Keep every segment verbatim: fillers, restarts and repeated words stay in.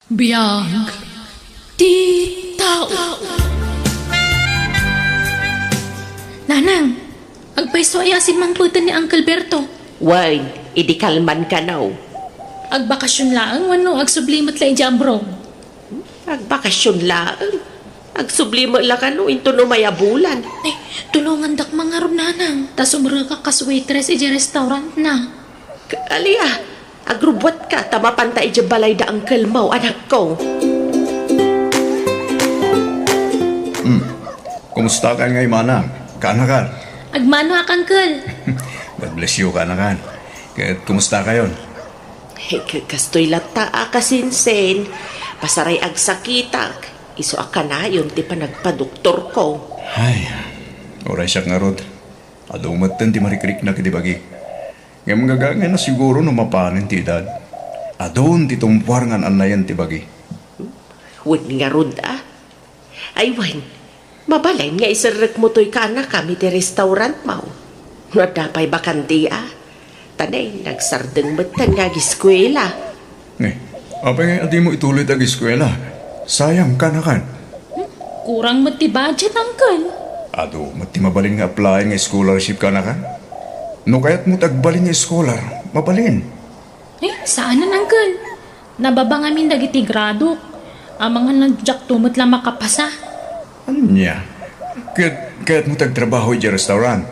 Biag ti tao. Nanang, agpayso aya a simmangpeten ni Uncle Berto? Wen, idi kalman kano. Agbakasyon laeng wenno agsubli met la idiay abroad? Agbakasyon laeng. Agsubli met la kano inton umay a bulan. Eh, tulongandak man ngarud, Nanang, ta sumrekak kas waitress idiay restaurant na. K-, alia, agrubbuatka ta mapanta idiay balay da uncle-mo, anakko. Hmm. Kumusta kan ngay, manang? Kaanakan? Agmanoak, uncle. God bless you, kaanakan. Ket kumusta kayon? Eh, k-, kastoy latta a kasinsin. Pasaray agsakitak. Isu a kanayon ti panagpadoktorko. Ay, uray siak ngarud. Adu metten ti marikriknak iti bagi. Ngem gagangayna siguro no mapanen ti edad. Adun ti tumpuar nga an-annayan ti bagi. Wen ngarud a. Ay wen, mabalin nga iserrekmo toy kaanakam iti restaurantmo. No adda pay bakante a. Ta nay, nagsardeng metten nga agiskuela. Eh, apay nga dimo ituloy ti agiskuela? Sayang, kaanakan. Hmm? Kurang met ti budget, uncle. Adu met ti mabalin nga applyan nga scholarship, kaanakan. No kayatmo ti agbalin nga scholar, mabalin. Eh, saanen, uncle. Nababa ngamin dagiti gradok. Amangan diakto met la makapasa. Ania? Ket kayatmo ti agtrabaho idiay restaurant?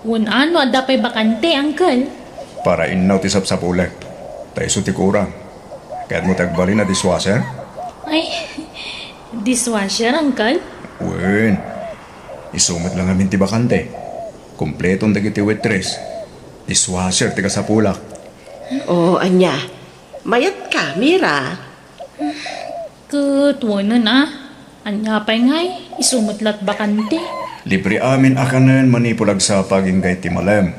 Wen a, no adda pay bakante, uncle. Para innaw ti sapsapulek. Ta isu ti kurang. Kayatmo ti agbalin a dishwasher? Ay, dishwasher, uncle? Wen. Isu met la ngamin ti bakante. Kompleton dagiti waitress. Dishwasher ti kasapulak. O, ania? Mayatka, Mira? Ket wenen a. Ania pay ngay, isu met la't bakante. Libre amin a kanen manipud agsapa agingga iti malem.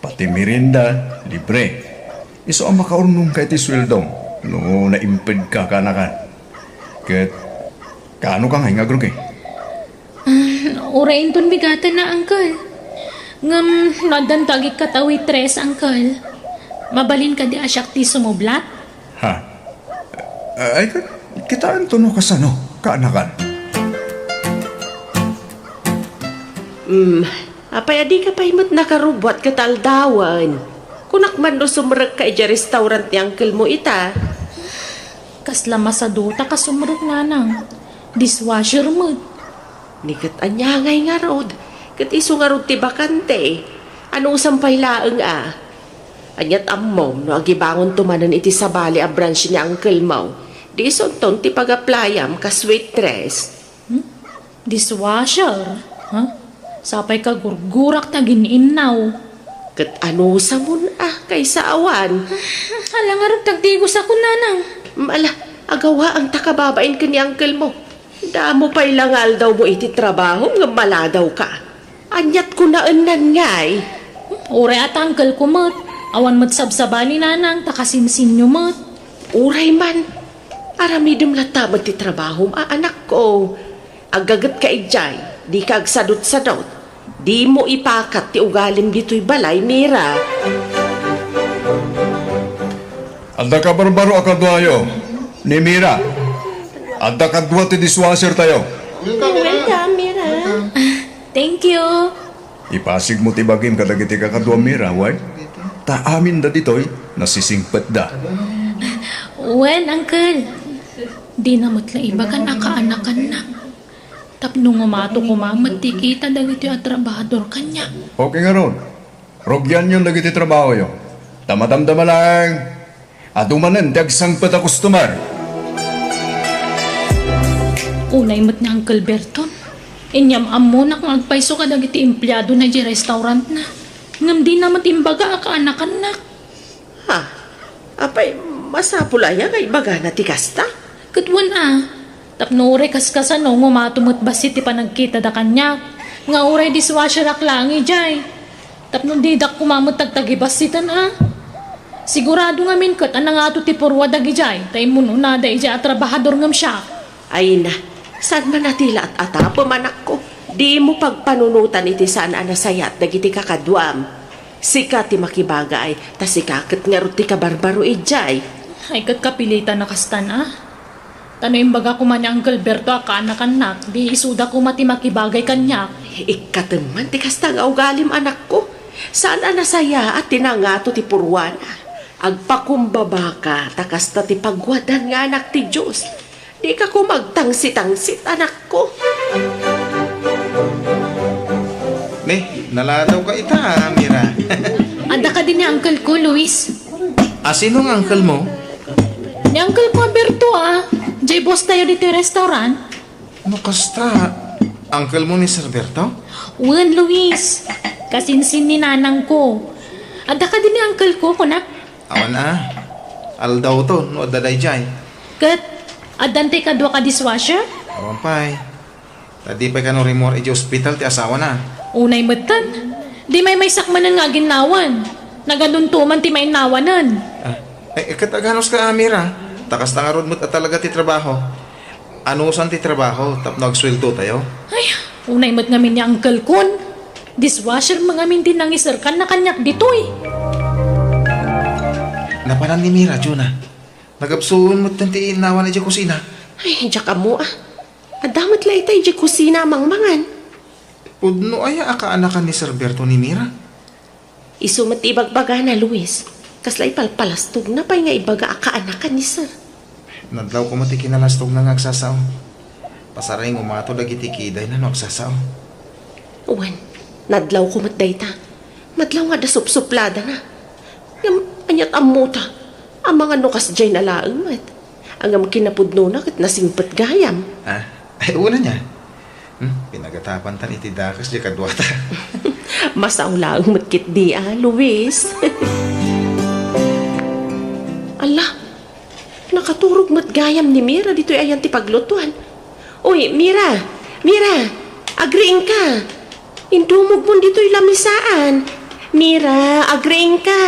Pati merienda, libre. Isu a makaurnongka iti sueldom no naimpedka, kaanakan. Ket kaanoka ngay nga agrugi? Ah, uray inton bigaten a, uncle. Ngem no addanto agikkat a waitress, uncle, mabalin kadi a siak ti sumublat? Ha? Ay, ka-, kitaento no kasano, kaanakan. Hmm, apay a dika pay met nakarubbuat ket aldawen? Kunak man no sumrekka idiay restaurant ni uncle-mo ita. Kasla masadutak a sumrek, nanang. Dishwasher met. Ni ket ania ngay ngarud? Ket isu ngarud ti bakante. Anusam pay laeng a. Ania't ammom no agibangonto manen iti sabali a branch ni uncle-mo, di isunton ti pag-applyam kas waitress? Hmm? Dishwasher? Ha? Sapay kagurgurak ta gin-innaw. Ket anusamon a, kaysa awan? Ala ngarud, tagdigos ako, nanang. Mm, ala, agawaang ta kababain ken ni uncle-mo. Damo pay la nga aldawmo iti trabahom ngem maladawka. Ania't kunaennan ngay? Uray a ti uncle-ko met. Awan met sabsabali, nanang, ta kasinsinyo met. Uray man, aramidem latta met ti trabahom a, anakko. Aggagetka idiay, dika agsadutsadut. Dimo ipakat ti ugalim ditoy balay, Mira. Adda kabarbaro a kaduayo ni Mira. Adda kadua ti dishwasher tayo. Welcome, Mira. Thank you. Ipasigmo ti bagim kadagiti kakaduam, Mira, wen? Ta aminda ditoy, nasisingpetda. Wen, uncle. Dina met la ibagan a kaanakannak. Tapno ngumato koma met ti kita dagitoy a trabahador kaniak. Okay ngarud. Rugianyon dagiti trabahoyo. Ta madamdama laeng, adu manen ti agsangpet a customer. Unay met ni Uncle Berton, inyam-ammonak nga agpayso kadagiti empleadona idiay restaurantna. Ngem dina met imbaga a kaanakannak. Ha? Apay, masapul aya nga ibagana ti kasta? Ket wen a, tapno uray kaskasano, ngumato met bassit ti panagkitada kaniak, nga uray dishwasherak laeng idiay. Tapno didak koma met tagtagibassit a. Sigurado ngamin ket a nangato ti purua dagidiay, ta immun-unada idiay a trabahador ngem siak. Ay na, saan man a ti la at-atapem, anakko? Dimo pagpanunotan iti saan a nasayaat dagiti kakaduam. Sika ti makibagaay, ta sika ket ngarud ti kabarbaro idiay. Ay, ket kapilitan a kastan a. Ta no imbaga koma ni Uncle Berto a kaanakannak, di isuda koma ti makibagay kaniak. Ikkatem man ti kasta nga ugalim, anakko. Saan a nasayaat ti nangato ti purwana. Agpakumbabaka ta kasta ti pagwadan nga anak ti Dios. Dika koma agtangsit-tangsit, anakko. Ne, naladawka ita, Mira. Adda kadi ni uncle ko, Luis. A, sino nga uncle mo? Ni uncle ko a Berto, a. Jay boss tayo ditoy restaurant. No kasta, uncle mo ni Sir Berto? Wen, Luis. Kasinsin ni nanang ko. Adda kadi ni uncle ko, kunak? Awan a. Aldawto, no adda dayjay. Ket, addan tay kadua ka dishwasher? Awan pay. Ta di pay kano rimmuar idiay ospital ti asawana. Unay metten. Di maymaysak manen nga aginnawan. Nagadunto man ti mainnawanen. Ah, eh, ket aganuska, Mira? Ta kasta ngarud met a talaga ti trabaho. Anusan ti trabaho tapno agsueldo tayo? Ay, unay met ngamin ni uncle kon. Dishwasher man ngamin ti nangiserkanna kaniak ditoy. Napanan ni Mira, Jonah. Nagapsuon metten ti innawan idiay kusina. Ay, diak ammo a. Adda met la ita idiay kusina a mangmangan. Pudno aya a kaanakan ni Sir Berto ni Mira? Isu met ti ibagbagana, Luis. Kasla ipalpalastogna pay nga ibaga a kaanakan ni Sir. Nadlawko met ti kinalastogna nga agsasao. Pasaray nga umato dagiti kidayna no agsasao. Wen, nadlawko met dayta. Madlaw nga adda supsupladana. Ngem aniat ammota? Amangan no kasdiay na laeng met. Ngem kinapudnona ket nasingpet gayam. Ah, ay, una niya. Hmm, pinagatapantan iti dakes di kaduata. Masao laeng met ketdi a, Luis. Ala, nakaturog met gayam ni Mira ditoy ayan ti paglutuan. Uy, Mira! Mira! Agriingka! Indumogmon ditoy lamisaan! Mira, agriingka!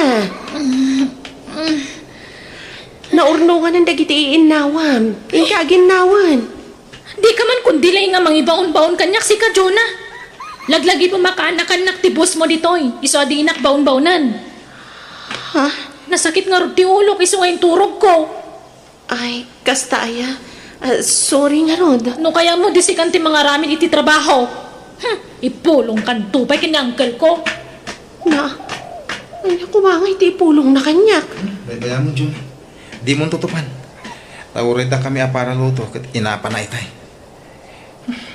Naurnonganan dagiti iinnawam. Inka aginnawan. Dika man kundi laeng a mangibaonbaon kaniak, sika, Jonah. Laglagipem a kaanakannak ti boss mo ditoy, isu a dinak baonbaonen. Ha? Nasakit ngarud ti ulok, isu nga inturogko. Ay, kasta aya. Ah, sorry ngarud. No kayatmo, di sikan ti mangaramid iti trabaho. Hmm, ipulongkanto pay ken ni uncle ko. Na, ania koma nga iti ipulongna kaniak? Baybayamon, Jun. Dimon tutupan. Ta uray dakami a paraluto ket inapana itay.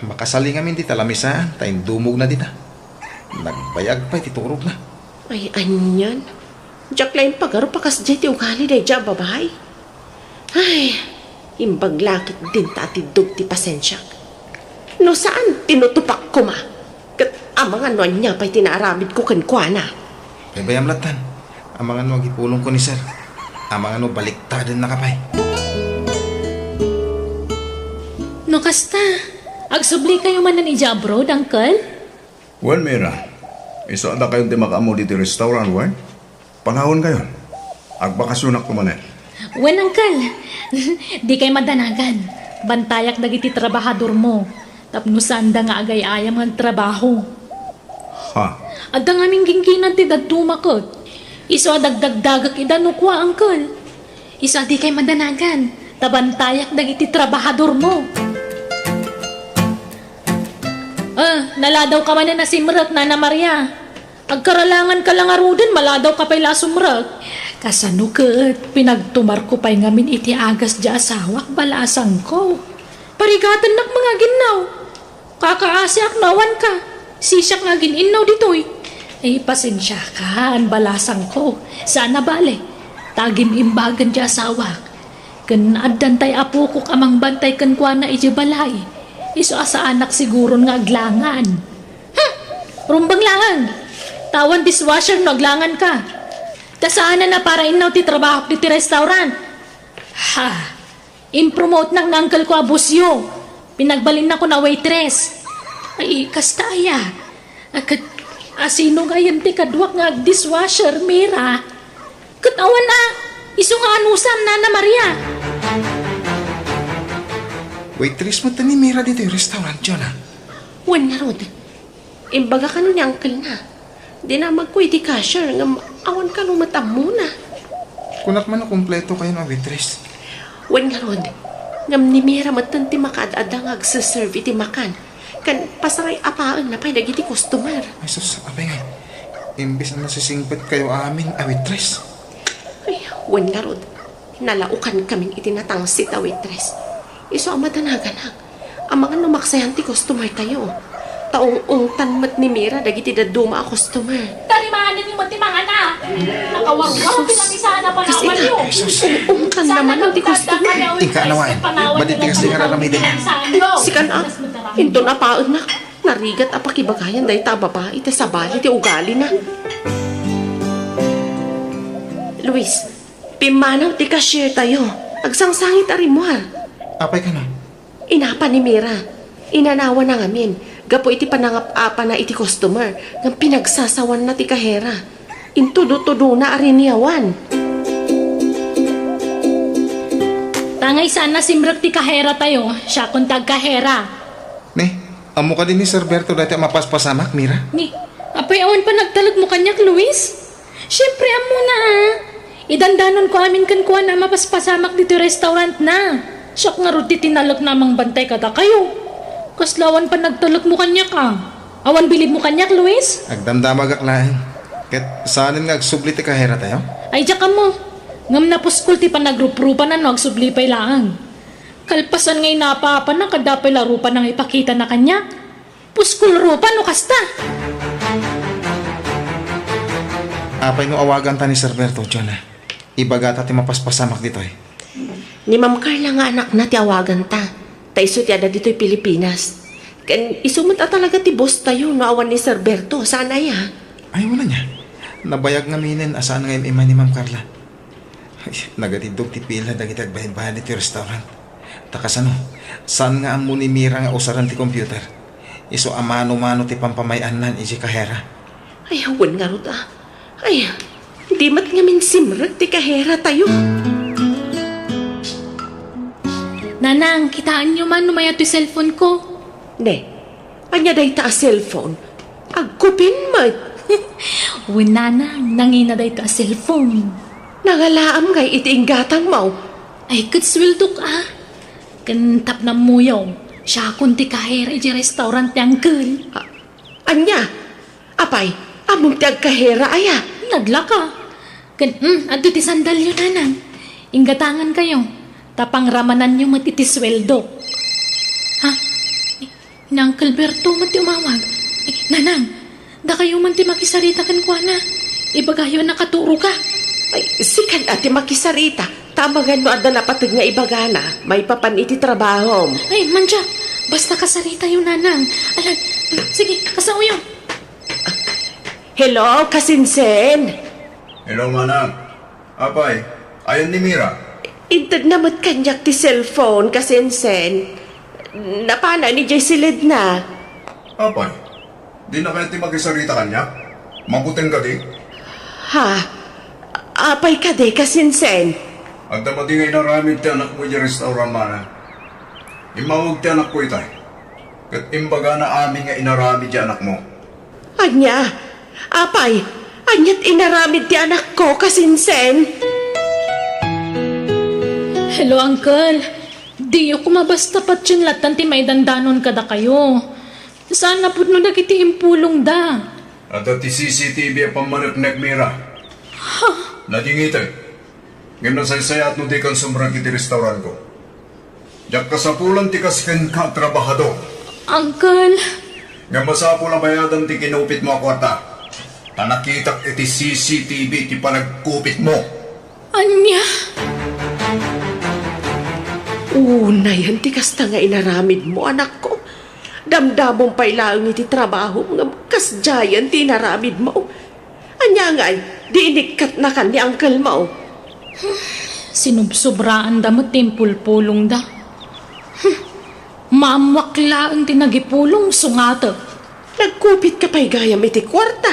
Makasali ngamin dita lamisaan ta indumogna dita. Nagbayag pay ti turogna. Ay, anian? Diak la impagarup a kasdiay ti ugali daydiay a babai. Ay, imbag la ketdin ta atiddog ti pasensiak. No saan, tinutupak koma. Ket amangan no ania pay ti naaramidko kenkuana. Baybayam lattan. Amangan no agipulongko ni Sir. Amangan no baliktadennaka pay. No kasta, agsublikayo manen idiay abroad, Uncle? Wen, Mira. Isu a dakayon ti makaammo ditoy restaurant, wen? Panawenkayon. Agbakasionakto manen. Wen, Uncle. Dikay madanagan. Bantayak dagiti trabahadormo. Tapno saanda nga agay-ayam nga agtrabaho. Ha? Adda ngamin gingginan ti dadduma ket. Isu a dagdagdagek ida no kua, Uncle. Isu a dikay madanagan. Ta bantayak dagiti trabahadormo. Ah, naladawka manen a simrek, Nana Maria. Agkaralanganka la ngaruden, maladawka pay la a sumrek. Kasano ket pinagtumarko pay ngamin iti agas diay asawak, balasangko. Parigatennak nga aginnaw. Kakaasiak no awanka. Sisiak nga agin-innaw ditoy. Ay, pasensiakan, balasangko. Saan a bale. Ta agim-imbagen diay asawak. Ken addan tay apokok a mangbantay kenkuana idiay balay. Isu a saanak siguron nga aglangan. Hmm! Rumbeng laeng! Ta awan dishwasher no aglanganka. Ta saanen a para innaw ti trabahok ditoy restaurant. Ha! Impromotenak ni uncle ko a bossyo. Pinagbalinnakon a waitress. Ay, kasta aya. A ket, asino ngayen ti kaduak nga agdishwasher, Mira? Ket awan a, isu nga anusam, Nana Maria. Waitress met ni Mira ditoy restaurant, Jonah. Wen ngarud, imbaga kano ni uncle na. Dinamagko iti cashier ngem awan kano met ammona. Kunak man no kumpleto kayon a waitress. Wen ngarud, Ngem ni Mira metten ti makaad-adda nga agse-serve iti makan. Ken pasangay-apaenna pay dagiti customer. Ay sus, apay ngay. Imbes a nasisingpetkayo amin a waitress. Ay, wen ngarud. Nalaokankamin iti natangsit a waitress. Isu a madanaganak. Amangan no maksayan ti customertayo. Ta ung-ungtan met ni Mira dagiti dadduma a customer. Tarimanen met ti mangana. Nakawarwar ti lamisana panawanyo. Ung-ungtan naman ti customer. Inka anawaen. Madi ti kasla nga raramiden. Sikan a, inton apaennak, narigat a pakibagayan dayta a babai ti sabali ti ugalina. Luis, pimmanaw ti cashier tayo. Agsangsangit a rimmuar. Apay kano? Inapa ni Mira. Inanawana ngamin gapu iti panangap-apana iti customer ngem pinagsasawanna ti kahera. Intudo-tudona a riniawan. Tangay saan nasimrek ti kahera tayo, siakon ti agkahera. Ne, ammo kadi ni Sir Berto dayta a mapaspasamak, Mira? Ni, apay awan panagtalek mo kaniak, Luis? Siempre, ammona a. Idandanonko amin kenkuana a mapaspasamak ditoy restaurantna. Siak ngarud ti tinalekna a mangbantay kadakayo. Kasla awan panagtalek mo kaniak a. Awan bilib mo kaniak, Luis? Agdamdamagak laeng. Ket saanen nga agsubli ti kahera tayo? Ay, diak ammo. Ngem napuskol ti panagruprupana no agsubli pay laeng. Kalpasan nga inapa-apana, kadda pay la rupana nga ipakitana kaniak. Puskol rupa no kasta. Apay no awaganta ni Sir Berto, Jonah? Ibagata ti mapaspasamak ditoy. Ni Ma'am Carla nga anakna ti awaganta. Ta isu ti adda ditoy Pilipinas. Ken isu met a talaga ti boss tayo no awan ni Sir Berto. Saan aya? Ay, wala niya. Nabayag ngaminen a saan nga im-immay ni Ma'am Carla. Ay, nagatiddog ti pila dagiti agbaybayad iti restaurant. Ta kasano, saan nga ammo ni Mira nga usaren ti computer? Isu a mano-mano ti pampamay-annan iti kahera. Ay, awan ngarud a. Ay, di met ngamin simrek ti kahera tayo. Nanang, kitaenyo man no mayat toy cellphone ko. Ne, ania dayta a cellphone? Agkupin met. Wen, nanang, nangina dayta a cellphone. Nangalaam ngay iti inggatangmo? Ay, ket sueldok a. Ken tapno ammoyo, siakon ti kahera iti restaurant ti uncle. A-, ania? Apay, ammom ti agkahera aya? Nadlaka. Ken, mm, adto ti sandalyo, nanang. Inggatangan kayo. Ta pangramananyo met iti sueldo. Ha? Ni Uncle Berto met ti umawag. Eh, nanang, dakayo man ti makisarita kenkuana. Ibagayo a nakaturoka. Ay, sikan a ti makisarita. Ta amangan no adda napateg nga ibagana, maipapan iti trabahom. Ay, mandiak. Basta kasaritayo, nanang. Alan, sige, kasaoyo. Hello, kasinsen. Hello, manang. Apay, ayan ni Mira? Intedna met kaniak ti cellphone, kasinsen. Napana idiay siledna. Apay, dina kayat ti makisarita kaniak? Mabuteng kadi? Ha? Apay kadi, kasinsen? Adda madi nga inaramid ti anakmo idiay restaurant, manang. Immawag ti anakko itay. Ket imbagana amin nga inaramid ti anakmo. Ania? Apay, aniat inaramid ti anakko, kasinsen? Hello, Uncle. Diyo koma basta patien lattan ti maidandanon kadakayo. Saan a pudno dagiti impulongda. Adda ti C C T V a pammaneknek, Mira. Ha? Nadingiteg. Ngem nasaysayat no dikan sumrek iti restaurantko. Diak kasapulan ti kas kenka a trabahador. Uncle! Ngem masapul a bayadan ti kinupitmo a kuarta. Ta nakitak iti C C T V ti panagkupitmo. Ania? Unayen ti kasta nga inaramidmo, anakko. Damdamom pay laeng iti trabahom ngem kasdiayen ti inaramidmo. Ania ngay, di inikkatnakan ni uncle mo? Sinubsobraanda met ti impulpulongda. Hmm. Maammoak laeng ti nagipulong, sungatek. Nagkupitka pay gayam iti kuarta.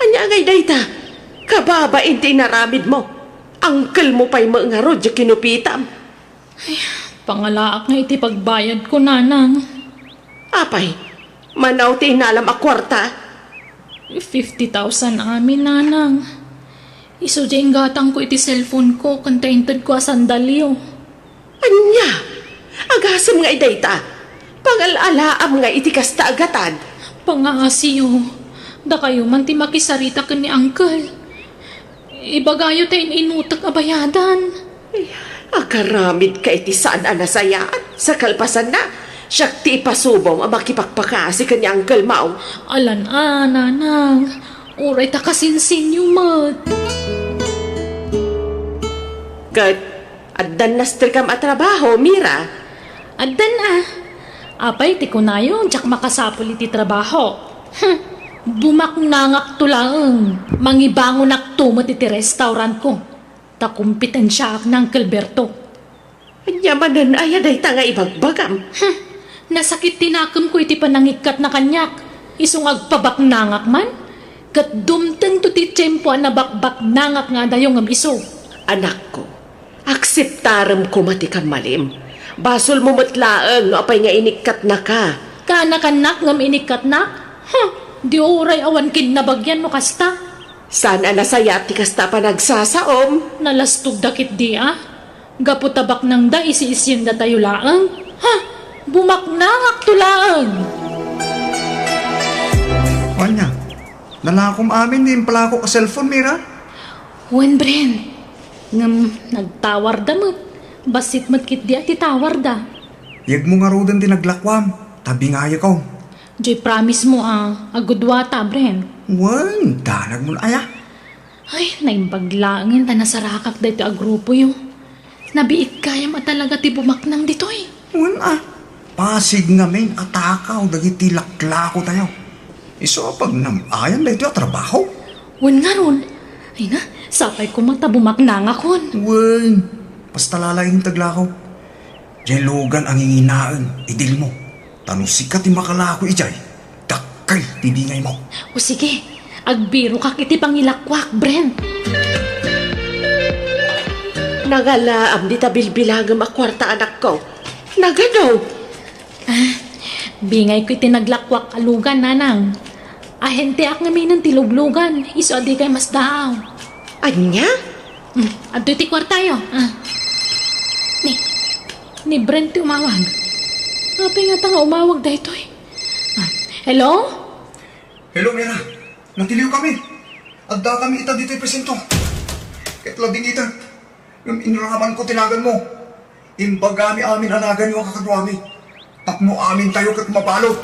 Ania ngay dayta? Kababain ti inaramidmo. Uncle mo pay met ngarud ti kinupitam. Ay, pangalaak nga iti pagbayadko, nanang. Apay, manaw ti inalam a kuarta? Fifty thousand amin, nanang. Isu ti inggatangko iti cellphone ko, ken ta intedko a sandalyo. Ania? Agasem nga idayta. Pangal-alaam nga iti kasta a gatad. Pangaasiyo. Dakayo man ti makisarita ken ni Uncle. Ibagayo ti in-inutek a bayadan. Agaramid ka iti saan a nasayaat. Sa kalpasanna, siak ti ipasubom a makipakpakasi ken ni Uncle Mau. Alan a, nanang. Uray ta kasinsinyo met. Ket addan nastrikam a trabaho, Mira? Addan a. Apay ti kunayo, diak makasapul iti trabaho. Hmm. Bumaknangakto laeng. Mangibangonakto met iti restaurantko. Ta kompetensiaak ni Uncle Berto. Ania manen aya dayta nga ibagbagam? Hmm. Nasakit ti nakemko iti panangikkatna kaniak. Isu nga agpabaknangak man. Ket dumtengto ti tiempo a nabakbaknangak nga adayo ngem isu. Anakko, akseptarem koma ti kammalim. Basolmo met laeng no apay nga inikkatnaka. Kaanakannak ngem inikkatnak? Huh, di uray awan kinnabagian no kasta. Saan a nasayaat ti kasta a panagsasaom? Nalastogda ketdi a. Gapu ta baknangda, isiisiendatayo laeng. Ha? Bumaknangakto laeng! Ania, nalakom amin ti impalakok a cellphone, Mira? Wen, Bren. Ngem nagtawarda met. Bassit met ketdi a ti tawarda. Yegmo ngaruden ti naglakuam, ta bingayeko. Diay promise mo a, agudua ta, Bren. Wen, danagmo aya. Ay, naimbag laengen ta nasarakak daytoy a grupoyo. Nabiit gayam a talaga ti bumaknang ditoy. Wen a, pasig ngamin a takaw dagiti laklakotayo. Isu a pagnam-ayan daytoy a trabaho. Wen ngarud, ay na, sapay koma ta bumaknangakon. Wen, basta lalaing taglakaw. Diay lugan a nginginaen, idilmo. Ta no sika ti makalako idiay, dakkel ti bingaymo. O sige, agbirokak iti pangilakuak, Bren. Nagalaam dita bilbilangem a kuarta, anakko. Nagado. Ah, bingayko iti naglakuak a lugan, nanang. Ahenteak ngaminen ti luglugan, isu a dikay masdaaw. Ania? Hmm, adtoy ti kuartayo. Ah. Ni, ni Brent ti umawag. Apay ngata nga umawag daytoy? Ah, hello? Hello, Mira. Natiliwkami. Addakami ita ditoy presinto. Ket labing ita. Ngem inramanko ti naganmo. Imbagami amin a naganyo a kakaduami. Tapno amintayo ket mabalud.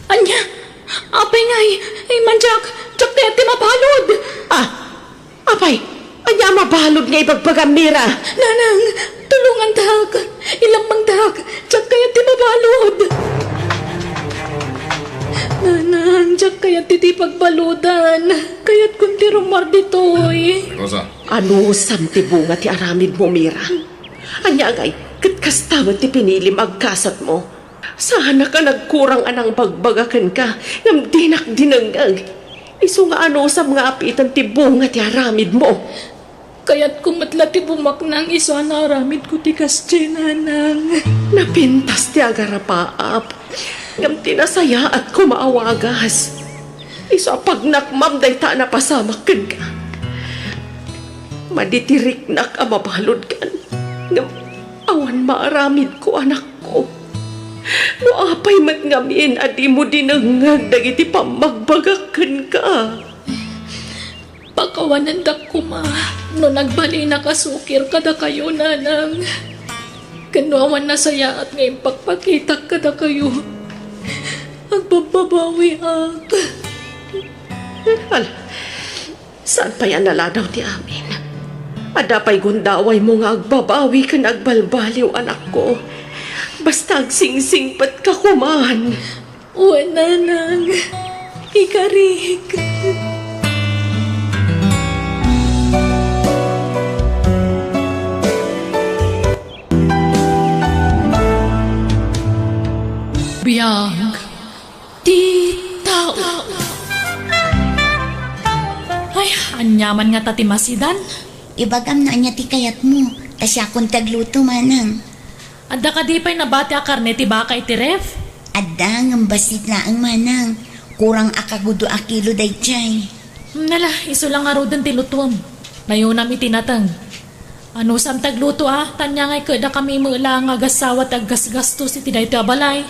Ania? Apay ngay? Ay, man, Jack! Jack kayat ti mabalud! Ah! Apay, ania a mabalud nga ibagbagam, Mira? Nanang, tulongandak! Ilemmengdak! Jack kayat ti mabalud! Nanang, Jack kayat ti, ti pagbaludan! Kayatkon ti rummuar ditoy! Rosa. Anusam ti bunga ti aramidmo, Mira? Ania ngay, ket kasta met ti pinilim agkasatmo? Saanak a nagkurang a nangbagbaga kenka, ngem dinak dinengngeg. Isu nga anusam nga apiten ti bunga ti aramidmo. Kayatko met la ti bumaknang isu a naaramidko ti kasdiay, nanang. Napintas ti agarapaap, ngem ti nasayaat koma a wagas. Isu a pagnakmam dayta a napasamak kenka. Madi ti riknak a mabaludkan, ngem awan maaramidko, anakko. No apay met ngamin a dimo dinengngeg dagiti pammagbagak kenka. Pakawanendak koma no nagbalinak a sukir kadakayo, nanang. Ken no awan nasayaat nga impakpakitak kadakayo, agbabbabawiak. Ala, saan pay a naladaw ti amin? Adda pay gundawaymo nga agbabawi ken agbalbaliw, anakko. Basta agsingsingpetka koman. Wen, nanang, ikarik. Biag ti tao. Ay, aniaman ngata ti masidan? Ibagam no ania ti kayatmo, ta siakon ti agluto, manang. Adda kadi pay nabati a karne ti baka iti ref? Adda, ngem bassit laeng, manang. Kurang a kagudo a kilo daydiay. Hmm, nala, isu la ngaruden ti lutuem. Nayunam iti nateng. Anusam ti agluto a? Tanya ngay ket dakami met laeng nga agassawa ti aggasgastos iti daytoy a balay.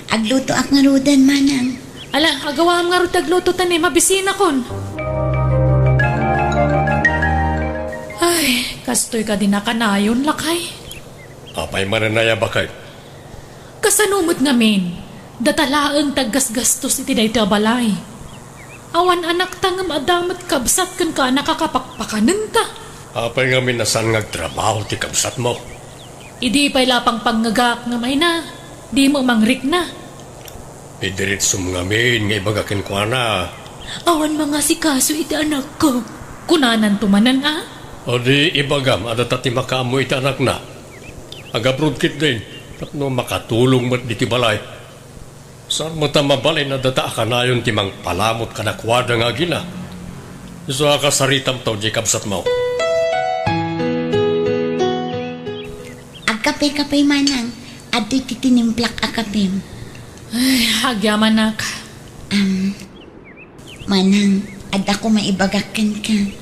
Aglutoak ngaruden, manang. Ala, agawam ngarud ti agluto ta ni mabisinakon. Ay, kastoy kadi nakanayon, lakay. Apay manen aya, baket? Kasano met ngamin, data laeng ti aggasgastos iti daytoy a balay. Awan anakta ngem adda met kabsat kenka a nakakapakpakanenta. Apay ngamin a saan nga agtrabaho ti kabsatmo? Idi pay la pangpangngegak ngem ayna, dimo mangrikna. Idiritsom ngamin nga ibaga kenkuana. Awan mangasikaso iti anakko. Kunananto manen a? O di ibagam a data ti makaammo iti anakna. Agabrod ketdin tapno makatulong met ditoy balay. Saan met a mabalin a data a kanayon ti mangpalamut kadakuada nga agila. Isu a kasaritamto diay kabsatmo. Agkape-kape, manang. Adtoy ti tinimplak a kapem. Ay, agyamanak. Am, manang, adda koma ibagak kenka.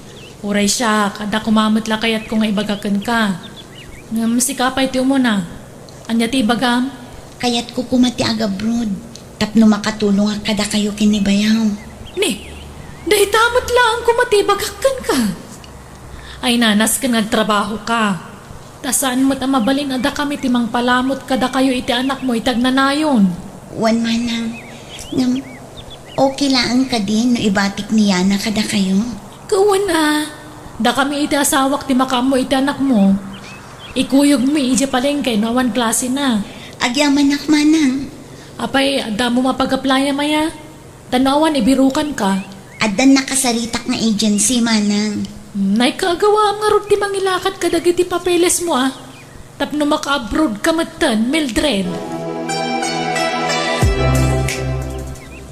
Uray siak, adda koma met la kayatko nga ibaga kenka. Ngem sika pay ti umuna. Ania ti ibagam? Kayatko koma ti agabroad tapno makatulongak kadakayo ken ni bayaw. Ni, dayta met laeng koma ti ibagak kenka. Ay, nasken nga agtrabahoka. Ta saan met a mabalin a dakami ti mangpalamut kadakayo iti anakmo iti agnanayon. Wen, manang, ngem okay laeng kadi no ibatik ni Yana kadakayo? Ket wen a, dakami iti asawak ti makaammo iti anakmo. Ikuyogmi idiay palengke no awan klasena. Agyamanak, manang. Apay, adda mo mapag-apply-am aya? Ta no awan, ibirukanka. Addan nakasaritak nga agency, manang. Hmm, nay kaagawaam ngarud ti mangilakad kadagiti papelesmo a. Tapno maka-abroad ka metten, Mildred.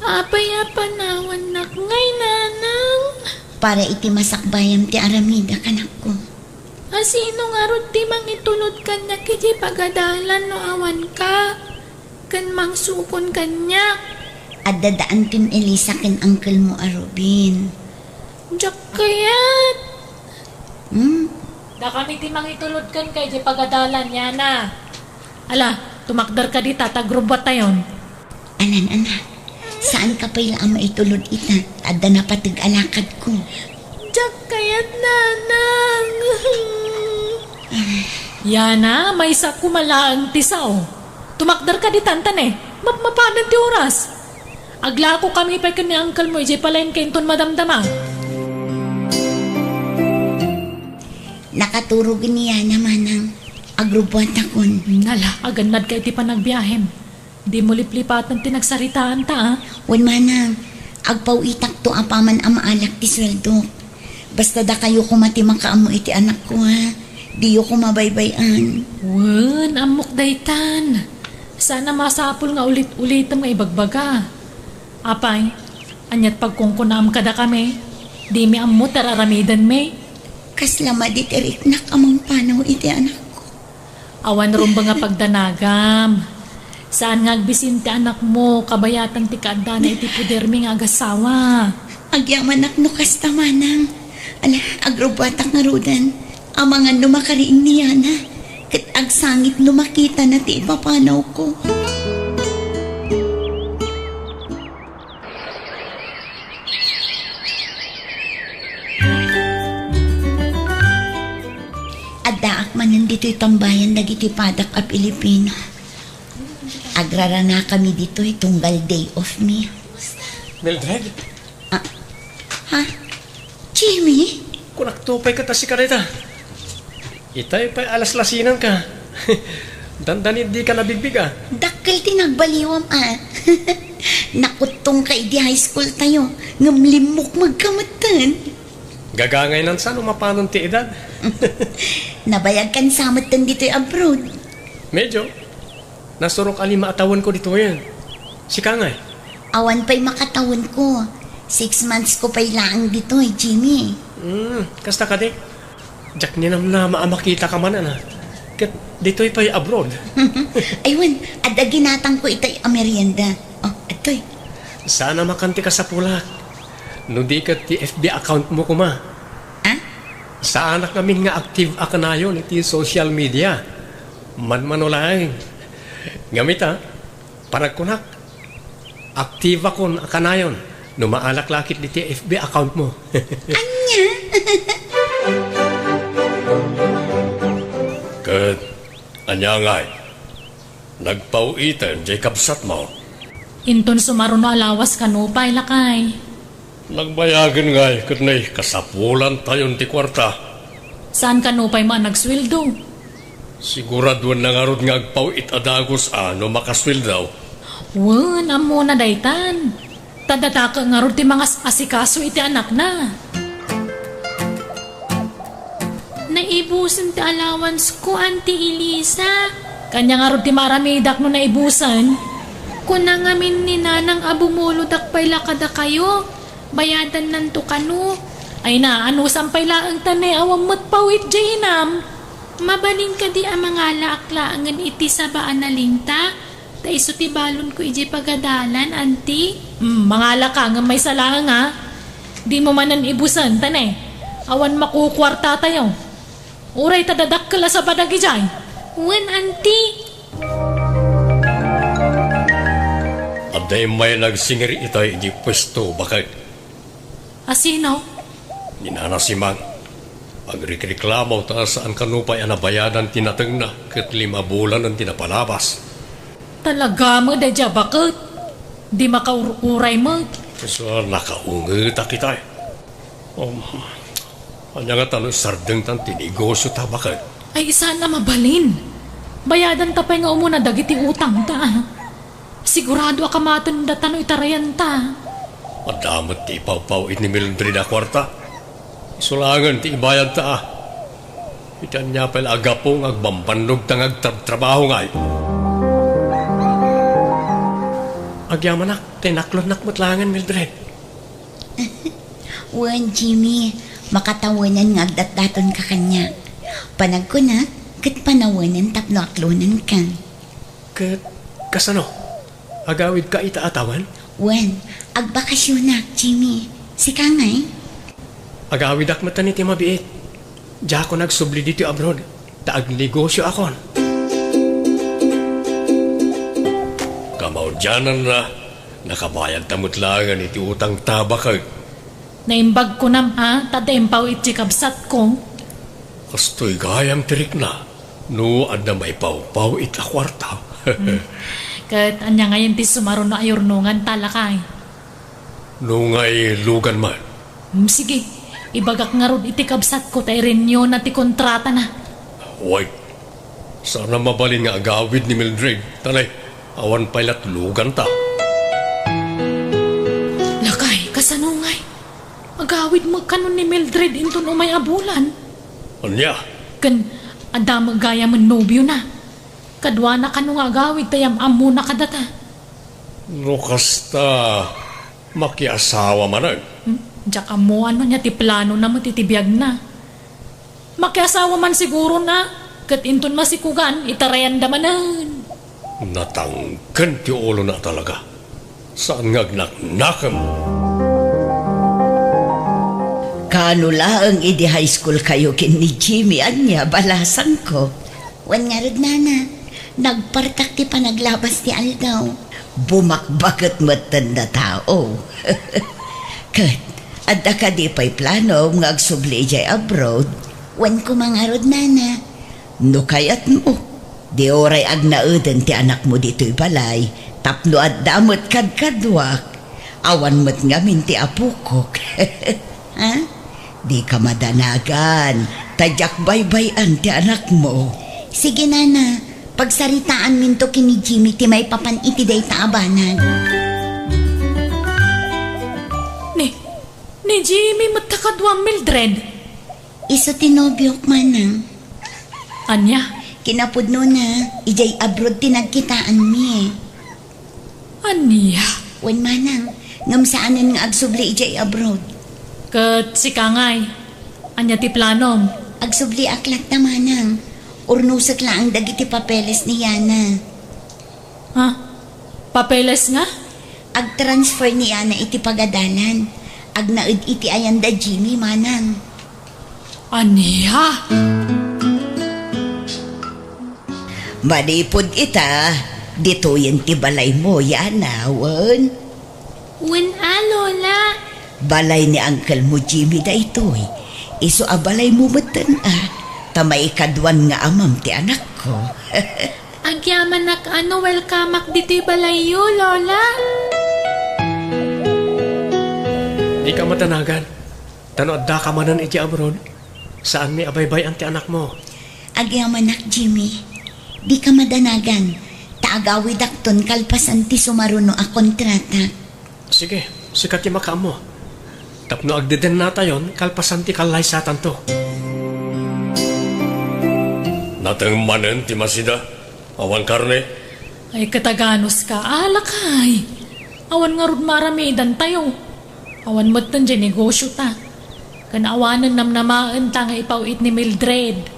Apay a panawannak ngay, nanang? Para iti masakbayam ti aramid a kanakko. A sino ngarud ti mangitulod kaniak iti pagadalan no awanka? Ken mangsukon kaniak. Adda da Antim Elisa ken uncle mo a Ruben. Diak kayat. Hmm? Dakami ti mangitulod kenka iti pagadalan, Yana. Ala, tumakder ka dita, ta agrubbuattayon. Anan, anak, saan ka pay la a maitulod ita, ta adda napateg a lakadko. Diak kayat, nanang. Yana, maysa koma laeng ti sao. Tumakder ka ditan, ta ne, mapmapanen ti oras. Aglako kami pay ken ni uncle mo idiay palengke inton madamdama. Nakaturogen ni Yana, manang. Agrubbuatakon. Nala, agannad ka iti panagbiahem. Dimo liplipaten ti nagsaritaanta, a? Wen, manang, agpaw-itakto apaman a maalak ti sueldok. Basta dakayo koma ti makaammo iti anakko, a? Diyo koma baybay-an. Wen, ammok daytan. Saan a masapul nga ulit-ulitem nga ibagbaga. Apay, aniat pagkunkunaam kadakami? Dimi ammo ti ar-aramidenmi. Kasla madi ti riknak a mangpanaw iti anakko. Awan rumbeng a pagdanagam. Saan nga agbisin ti anakmo, kabayatan ti kaaddana iti podermi nga agassawa. Agyamanak no kasta, manang. Ala, agrubbuatak ngaruden. Amangan no makariing ni Yana, ket agsangit no makitana ti ipapanawko. Addaak manen ditoy tambayan dagiti padak a Pilipino. Agraranakami ditoy tunggal day off mi. Mildred? Ah, ha? Jimmy? Kunakto pay ket a sika dayta. Itay pay a laslasinanka. Dandani dika nabigbig a. Dakkel ti nagbaliwam a. Nakuttongka idi high school tayo, ngem limmukmegka metten. Gagangaynan sa no mapanon ti edad. Nabayagkan sa metten ditoy abroad. Medyo. Nasurok a lima a tawenko ditoyen. Sika ngay? Awan pay makatawenko. Six months ko pay laeng ditoy, Jimmy. Hmm, kasta kadi? Diak ninamnama a makitaka manen a. Ket ditoy pay abroad. Ay wen, adda ginatangko itay a merienda. Oh, adtoy. Saan a makan ti kasapulak. No di ket ti F B account mo koma. Ah? Saanak ngamin nga active a kanayon iti social media. Manmano laeng. Ngem ita, panagkunak, aktivakon a kanayon no maalak la ketdi ti F B account mo. Ania? Ket ania ngay? Nagpaw-iten diay kabsatmo? Inton sumaruno a lawas kano pay, lakay. Nagbayagen ngay ket nay kasapulantayon ti kuarta. Saan kano pay man nagsueldo? Siguradoenna ngarud nga agpaw-it a dagus a no makasueldo. Wen, ammona daytan. Ta data ket ngarud ti mangas-asikaso iti anakna. Naibusen ti allowance ko, Auntie Elisa. Ania ngarud ti maaramidak no naibusen? Kuna ngamin ni Nanang a bumulodak pay la kadakayo. Bayadannanto kano. Ay na, anusan pay laeng ta ne, awan met paw-it diay inam. Mabalin kadi a mangalaak laengen iti saba a nalinta? Ta isu ti balonko idiay pagadalan, Auntie. Hmm, mangalaka ngem maysa laeng, a. Dimo manen ibusen, ta ne, awan makukuartatayo. Uray ta dadakkel a saba dagidiay. Wen, Auntie. Adda immay nagsingir itay idiay puesto, baket. A sino? Ni Nana Simang. Agrikreklamo ta saan kano pay a nabayadan ti natengna ket lima bulanen ti napalabas. Talaga met daydiay a baket? Di makaururay met? So, nakaungetak itay. Um, ania ngata no isardengtan ti negosiota, baket? Ay, saan a mabalin. Bayadanta pay nga umuna dagiti utangta, a. Sigurado a kamatendata no itarayanta. Adda met ti ipawpaw-it ni Mildred a kuarta. Isu laengen ti ibayadta, a. Iti ania pay la a gapu nga agbambannogta nga agtrabtrabaho ngay? Agyamanak, ta inaklonnak met laengen, Mildred. Wen, Jimmy, makatawenan nga agdatdatonka kaniak. Panagkunak, ket panawenen tapno aklonenka. Ket kasano? Agawidka ita a tawen? Wen, agbakasionak, Jimmy. Sika ngay? Agawidak metten iti mabiit. Diakon agsubli ditoy abroad, ta agnegosioakon. Kamaudiananna, nakabayadta met laengen iti utangta, baket. Naimbag kunam a, ta adda impaw-it ti kabsatko. Kastoy gayam ti rikna, no adda maipaw-paw-it a kuarta. Hmm. Ket ania ngayen ti sumaruno a yurnonganta, lakay? No ngay lugan man. Hmm, sige, ibagak ngarud iti kabsatko ta i-renew-na ti kontratana. Wait. Saan a mabalin nga agawid ni Mildred, ta ne, awan pay lat luganta. Lakay, kasano ngay? Agawid met kano ni Mildred inton umay a bulan? Ania? Ken adda met gayamen nobiona. Kaduana kano nga agawid ta yam-ammona kadata. No kasta, makiasawa manen? Hmm? Diak ammoan no ania ti planona met iti biagna. Makiasawa man sigurona, ket inton masikugan, itarayanda manen. Natangken ti ulona talaga. Saan nga agnaknakem. Kaano laeng idi high school kayo ken ni Jimmy, ania, balasangko? Wen ngarud, nana, nagpartak ti panaglabas ti aldaw. Bumakbaket metten a tao. Ket, adda kadi pay planom nga agsubli idiay abroad? Wen koma ngarud, nana. No kayatmo, di uray agnaeden ti anakmo ditoy balay, tapno adda met kadkaduak, awan met ngamin ti apokok. Ha? Dika madanagan, ta diak baybay-an ti anakmo. Sige, nana, pagsaritaanminto ken ni Jimmy ti maipapan iti dayta a banag. Ni, ni Jimmy met ta kaduam, Mildred? Isu ti nobiok, manang. Ania? Kinapudnona, idiay abroad ti nagkitaanmi. Ania? Wen, manang, ngem saanen nga agsubli idiay abroad. Ket sika ngay, ania ti planom? Agsubliak latta, manang. Urnosek laeng dagiti papeles ni Yana. Ha? Papeles nga? Agtransfer ni Yana iti pagadalan. Agnaed iti ayan da Jimmy, manang. Ania? Manipud ita, ditoyen ti balaymo, Yana, wen? Wen a, Lola. Balay ni Uncle mo Jimmy daytoy. Isu a balaymo metten a, ta maikaduan nga amam ti anakko. Agyamanak a no welcomeak ditoy balayyo, Lola. Dika madanagan. Ta no addaka manen idiay abroad, saanmi a baybay-an ti anakmo. Agyamanak, Jimmy. Dika madanagan, ta agawidakton kalpasan ti sumaruno a kontrata. Sige, sika ti makaammo. Tapno agdedennatayon kalpasan ti kallaysatanto. Nateng manen ti masida. Awan karne? Ay, kataganos ka, alakay. Awan ngarud maaramidantayo. Awan metten diay negosiota. Ken awanen namnamaenta nga ipaw-it ni Mildred.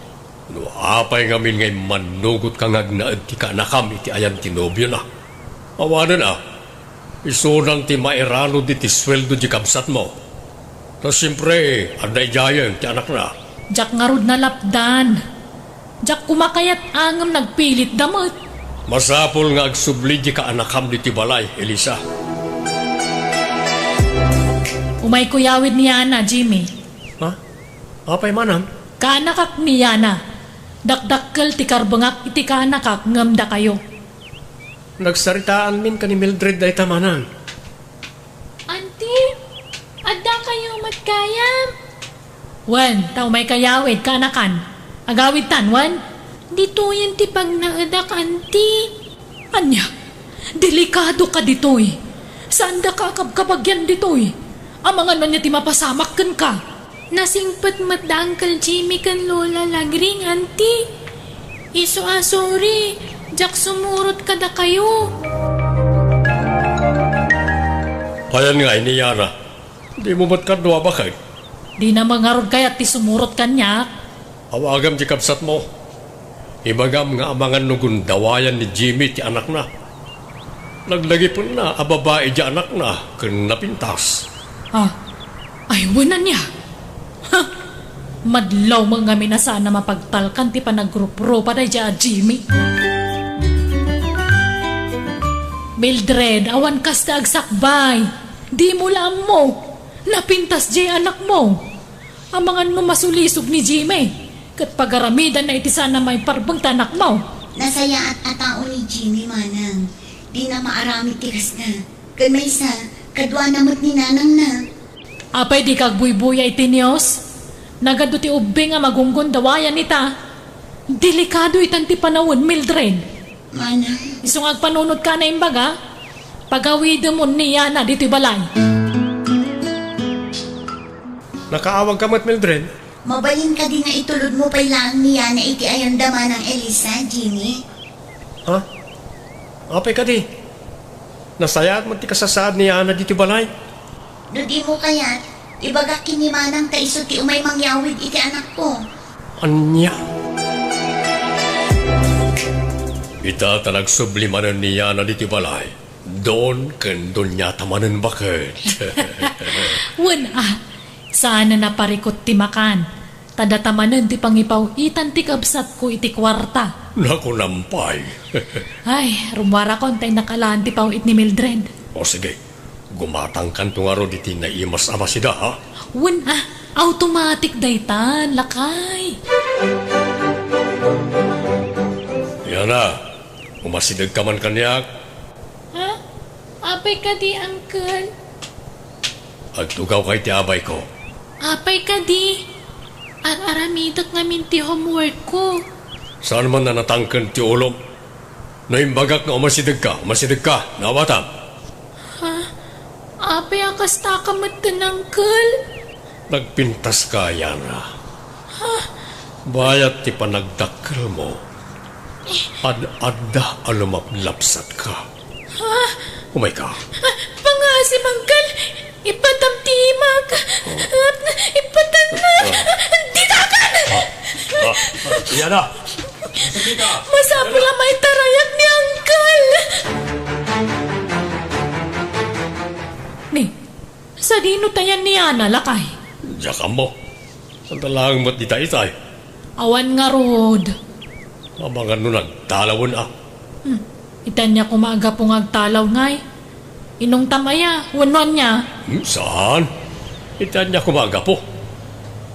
No apay ngamin nga immannugotka nga agnaed ti kaanakam iti ayan ti nobiona? Awanen a, isunan ti mairanud iti sueldo di kabsatmo. Ta siempre, adda idiayen ti anakna. Diak ngarud nalapdan. Diak koma kayat a ngem nagpilitda met. Masapul nga agsubli di kaanakam ditoy balay, Elisa. Umayko yawid ni Yana, Jimmy. Ha? Apay manang? Kaanakak ni Yana. Dakdakkel ti karbengak iti kaanakak ngem dakayo. Nagsaritaanmin ken ni Mildred dayta manang. Auntie, addakayo met gayam? Wen, ta umayka yawid, kaanakan. Agawidtan, wen? Ditoyen ti pagnaedak, Auntie. Ania? Delikado ka ditoy. Saandaka a kabkabagian ditoy. Amangan ania ti mapasamak kenka? Nasingpet met da Uncle Jimmy ken Lola Lagring, Auntie. Isu a sorry, diak sumurot kadakayo. Ayan nga ini, Yana. Dimo met kadua, baket? Dina met ngarud kayat ti sumurot kaniak. Awagam ti kabsatmo. Ibagam nga amangan no gundawayan ni Jimmy ti anakna. Naglagipenna a babai ti anakna ken napintas. Ah, ay, wen ania? Ha? Madlaw met ngamin a saan a mapagtalkan ti panagruprupa daydiay a Jimmy. Mildred, awan kasta agsakbay. Dimo la ammo. Napintas diay anakmo. Amangan no masulisog ni Jimmy, ket pagaramidanna iti saan a maiparbeng ti anakmo. Nasayaat a tao ni Jimmy, manang. Dina maaramid ti kasta. Ken maysa, kaduana met ni nanangna. Apay dika agbuybuya iti news? Nagadu ti ubbing a magunggundawayan ita. Delikado itan ti panawen, Mildred. Manang. Isu nga agpanunotka a naimbag, a? Pagawidemon ni Yana ditoy balay. Nakaawagka met, Mildred? Mabalin kadi nga itulodmo pay laeng ni Yana iti ayanda, Manang Elisa, Jimmy? Ha? Apay kadi? Nasayaat met ti kasasaad ni Yana ditoy balay. No dimo kayat, ibagak ken ni Manang ta isu ti umay mangyawid iti anakko. Ania? Ita ta nagsubli manen ni Yana ditoy balay. Don ken doniata manen, baket. Wen a, saanen a parikut ti makan. Ta data manen ti pangipaw-itan ti kabsatko iti kuarta. Nakunam pay. Ay, rummuarakon ta innak alaen ti paw-it ni Mildred. O sige, gumatangkanto ngarud iti naimas a masida, ha? Wen a, automatic daytan, lakay. Yana, umasidegka man kaniak. Ha? Apay kadi, Uncle? Agtugawka iti abayko. Apay kadi? Ar-aramidek ngamin ti homeworkko. Saan man a natangken ti ulom? No imbagak nga umasidegka, umasidegka, naawatam. Ha? Apay a kastaka metten, Uncle? Nagpintaska, Yana. Ha? Bayat ti panagdakkelmo, ad-adda a lumaplapsatka. Ha? Umayka. Ah, pangasim, Uncle. Ipatam ti imak. Oh. Ipatam na. Ah. Ditakan! Ah, ah, ah, Yana. Masapul a maitarayak ni Uncle. Ni, sadino tayan ni Yana, lakay? Diak ammo. Saan ta laeng met dita, itay? Awan ngarud. Amangan no nagtalawen a. Hmm. Iti ania koma a gapu nga agtalaw ngay? Inungtam aya wenno ania? Hmm, saan? Iti ania koma a gapu?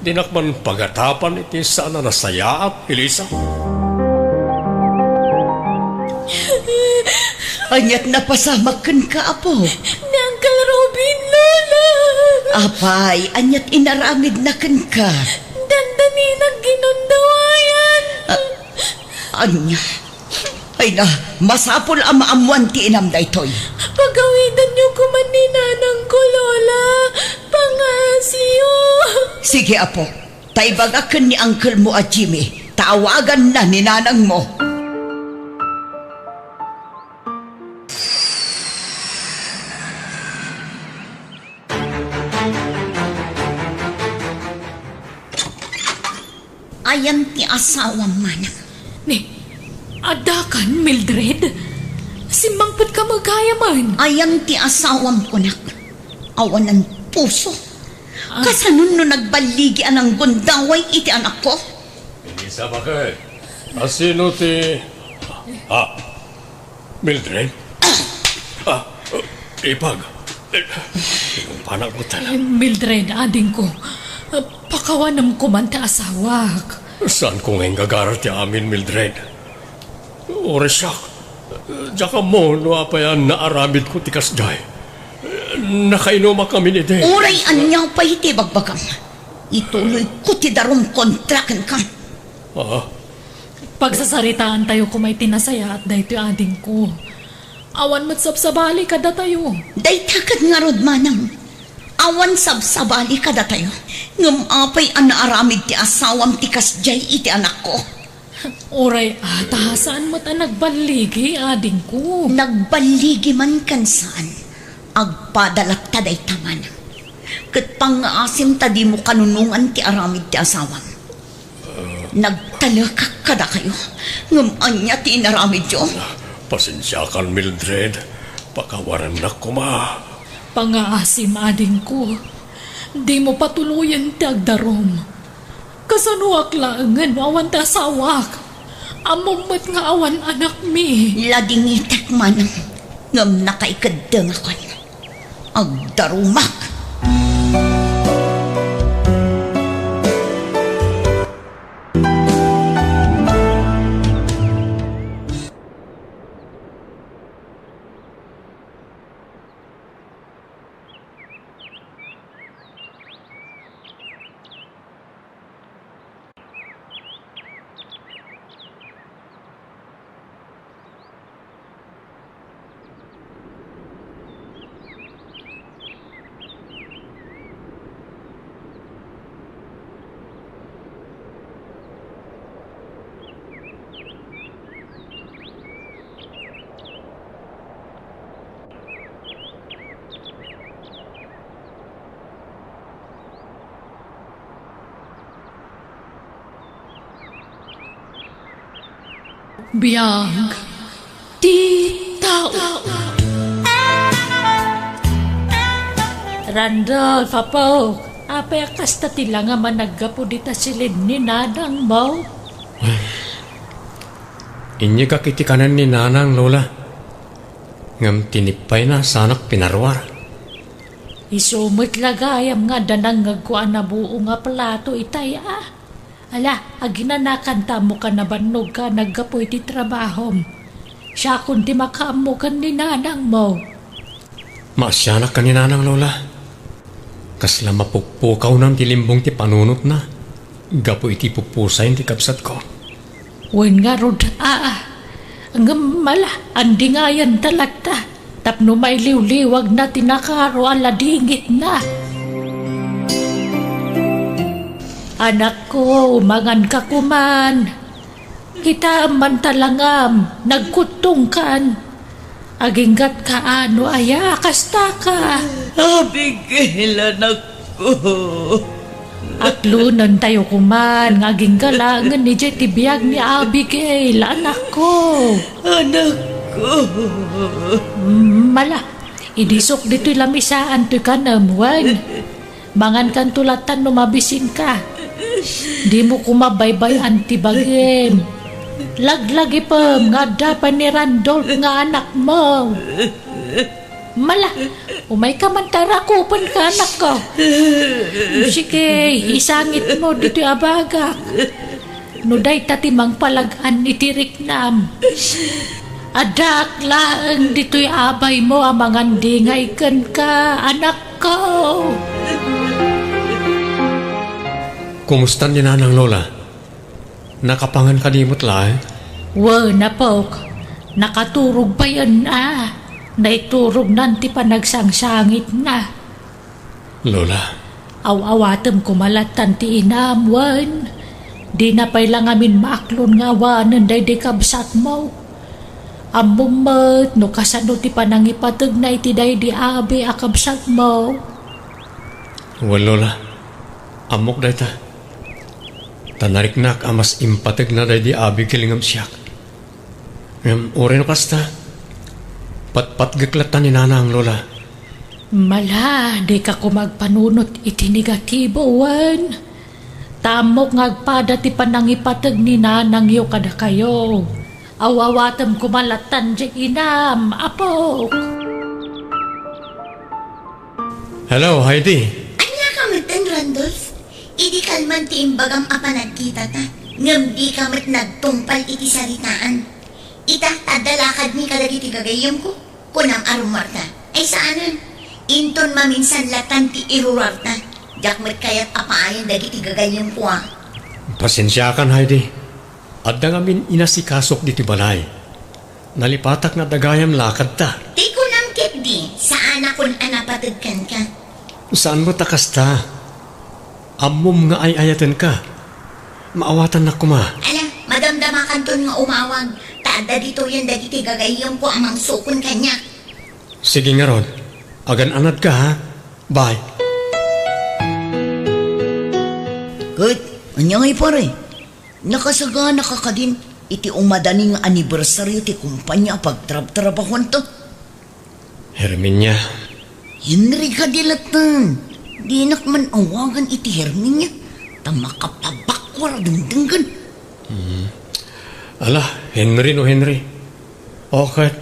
Dinak man pagatapan iti saan a nasayaat, Elisa. Aniat napasamak kenka, apo? Ni Uncle Robin, Lola! Apay, aniat inaramidna kenka? Dandaninak ginundawayan. A-, ania? Ay na, masapul a maammoan ti inam daytoy. Pagawidanyo koma ni nanangko, Lola. Pangaasiyo. Sige, apo. Ta ibaga ken ni uncle mo a Jimmy, ta awaganna ni nanangmo. Ayan ti asawam, manang. Ni, addakan, Mildred? Simmangpetka met gayamen. Ayan ti asawam, kunak. Awanan puso. Ah. Kasano no nagballigi a nanggundaway iti anakko? Elizabeth, asino ti, ah, Mildred? Ah, ipag. Inumpanak mo talaga. Mildred, adingko. Ah, pakawanem koman ti asawak. Saanko nga inggagarar ti amin, Mildred. Uray siak. Diak ammo no apay a naaramidko ti kasdiay. Nakainumakamin idi. Uray ania pay ti ibagbagam. Ituloyko ti darum kontra kenka. Ah. Pagsasaritaantayo koma iti nasayaat daytoy, adingko. Awan met sabsabali kadatayo. Dayta ket ngarud, manang. Awan sabsabali kadatayo. Ngem apay a naaramid ti asawam ti kasdiay iti anakko? Uray a, ta saan met a nagballigi, adingko. Nagballigi man ken saan, agpada latta dayta, manang. Ket pangngaasim ta dimo kanunongan ti aramid ti asawam. Nagtalekak kadakayo, ngem ania ti inaramidyo? Pasensiakan, Mildred. Pakawarannak koma. Pangngaasim, adingko. Dimo patuloyen ti agdarum. Kasanoak laengen no awan ti asawak? Ammom met nga awan anakmi. Ladingitek, manang, ngem nakaikeddengakon. Agdarumak! Biag ti tao. Randolph, apok, apay a kasta ti langam a naggapu dita silid ni nanangmo? Inyegak iti kanen ni nanang, Lola. Ngem tinippayna, saanak pinaruar. Isu met la gayam nga adda nangngegko a nabuo nga plato itay a. Ala, aginanakan ta ammo ka nabannogka a naggapu iti trabahom. Siakon ti makaammo ken ni nanangmo. Maasianak ken ni nanang, Lola. Kasla mapukpukawnan ti limbong ti panunotna gapu iti pupusayen ti kabsatko. Wen ngarud, aa. Ngem ala, andingayenta latta tapno mailiwliwagna ti nakaro a ladingitna. Anakko, manganka koman. Kitaem man ta langam, nagkuttongkan. Aginggatka a no aya a kastaka. Abigail, anakko. Aklonentayo koman nga agingga laengen idiay ti biag ni Abigail, anakko. Anakko. Mm, ala, idisok ditoy lamisaan toy kanem, wen. Mangankanto latta no mabisinka. Dimo koma baybay-an ti bagim. Laglagipem nga adda pay ni Randolph nga anakmo. Mala, umayka man ta rakupenka, anakko. Sige, isangitmo ditoy a bagak. No dayta ti mangpalag-an iti riknam, addaak laeng ditoy abaymo a mangandingay kenka, anakko. Kumusta ni Nanang, Lola? Nakapangan kadi met laeng? Wen, apok. Nakaturog payen a. Naiturognan ti panagsangsangitna. Lola. Aw-awatem koma lattan ti inam, wen. Dina pay la ngamin maaklon nga awanen daydi kabsatmo. Ammom met no kasano ti panangipategna iti daydi abi a kabsatmo. Wen, Lola. Ammok dayta. Ta nariknak a mas impategna daydi Abigail ngem siak. Ngem uray no kasta, patpatgek latta ni Nanang, Lola. Mala, dika koma agpanunot iti negatibo, wen. Ta ammok nga agpada ti panangipateg ni Nanangyo kadakayo. Aw-awatem koma lattan diay inam, apok. Hello, Heidi. Ania ka metten, Randolph? Idi kalman ti imbagam a panagkitata, ngem dika met nagtungpal iti saritaan. Ita, adda lakadmi kadagiti gagayyemko, kunam a rummuarta. Ay saanen, inton maminsan lattan ti iruruarta, diak met kayat a paayen dagiti gagayyemko a. Pasensiakan, Heidi. Adda ngamin inasikasok ditoy balay. Nalipatak nga adda gayam lakadta. Ti kunam ketdi, saanakon a napateg kenka. Saan met a kasta. Ammom nga ay-ayatenka. Maawatannak koma. Ala, madamdamakanton nga umawag, ta adda ditoyen dagiti gagayyemko a mangsukon kaniak. Sige ngarud, agan-anadka, ha? Bye. Ket, ania ngay, pare? Nakasaganaka kadin iti umadani nga anibersario ti kompania a pagtrabtrabahuanta? Herminia. Henry kadi latten. Dinak man awagan iti Herminia, ta makapabakwar a dengdenggen. Hmm. Ala, Henry no Henry. O ket,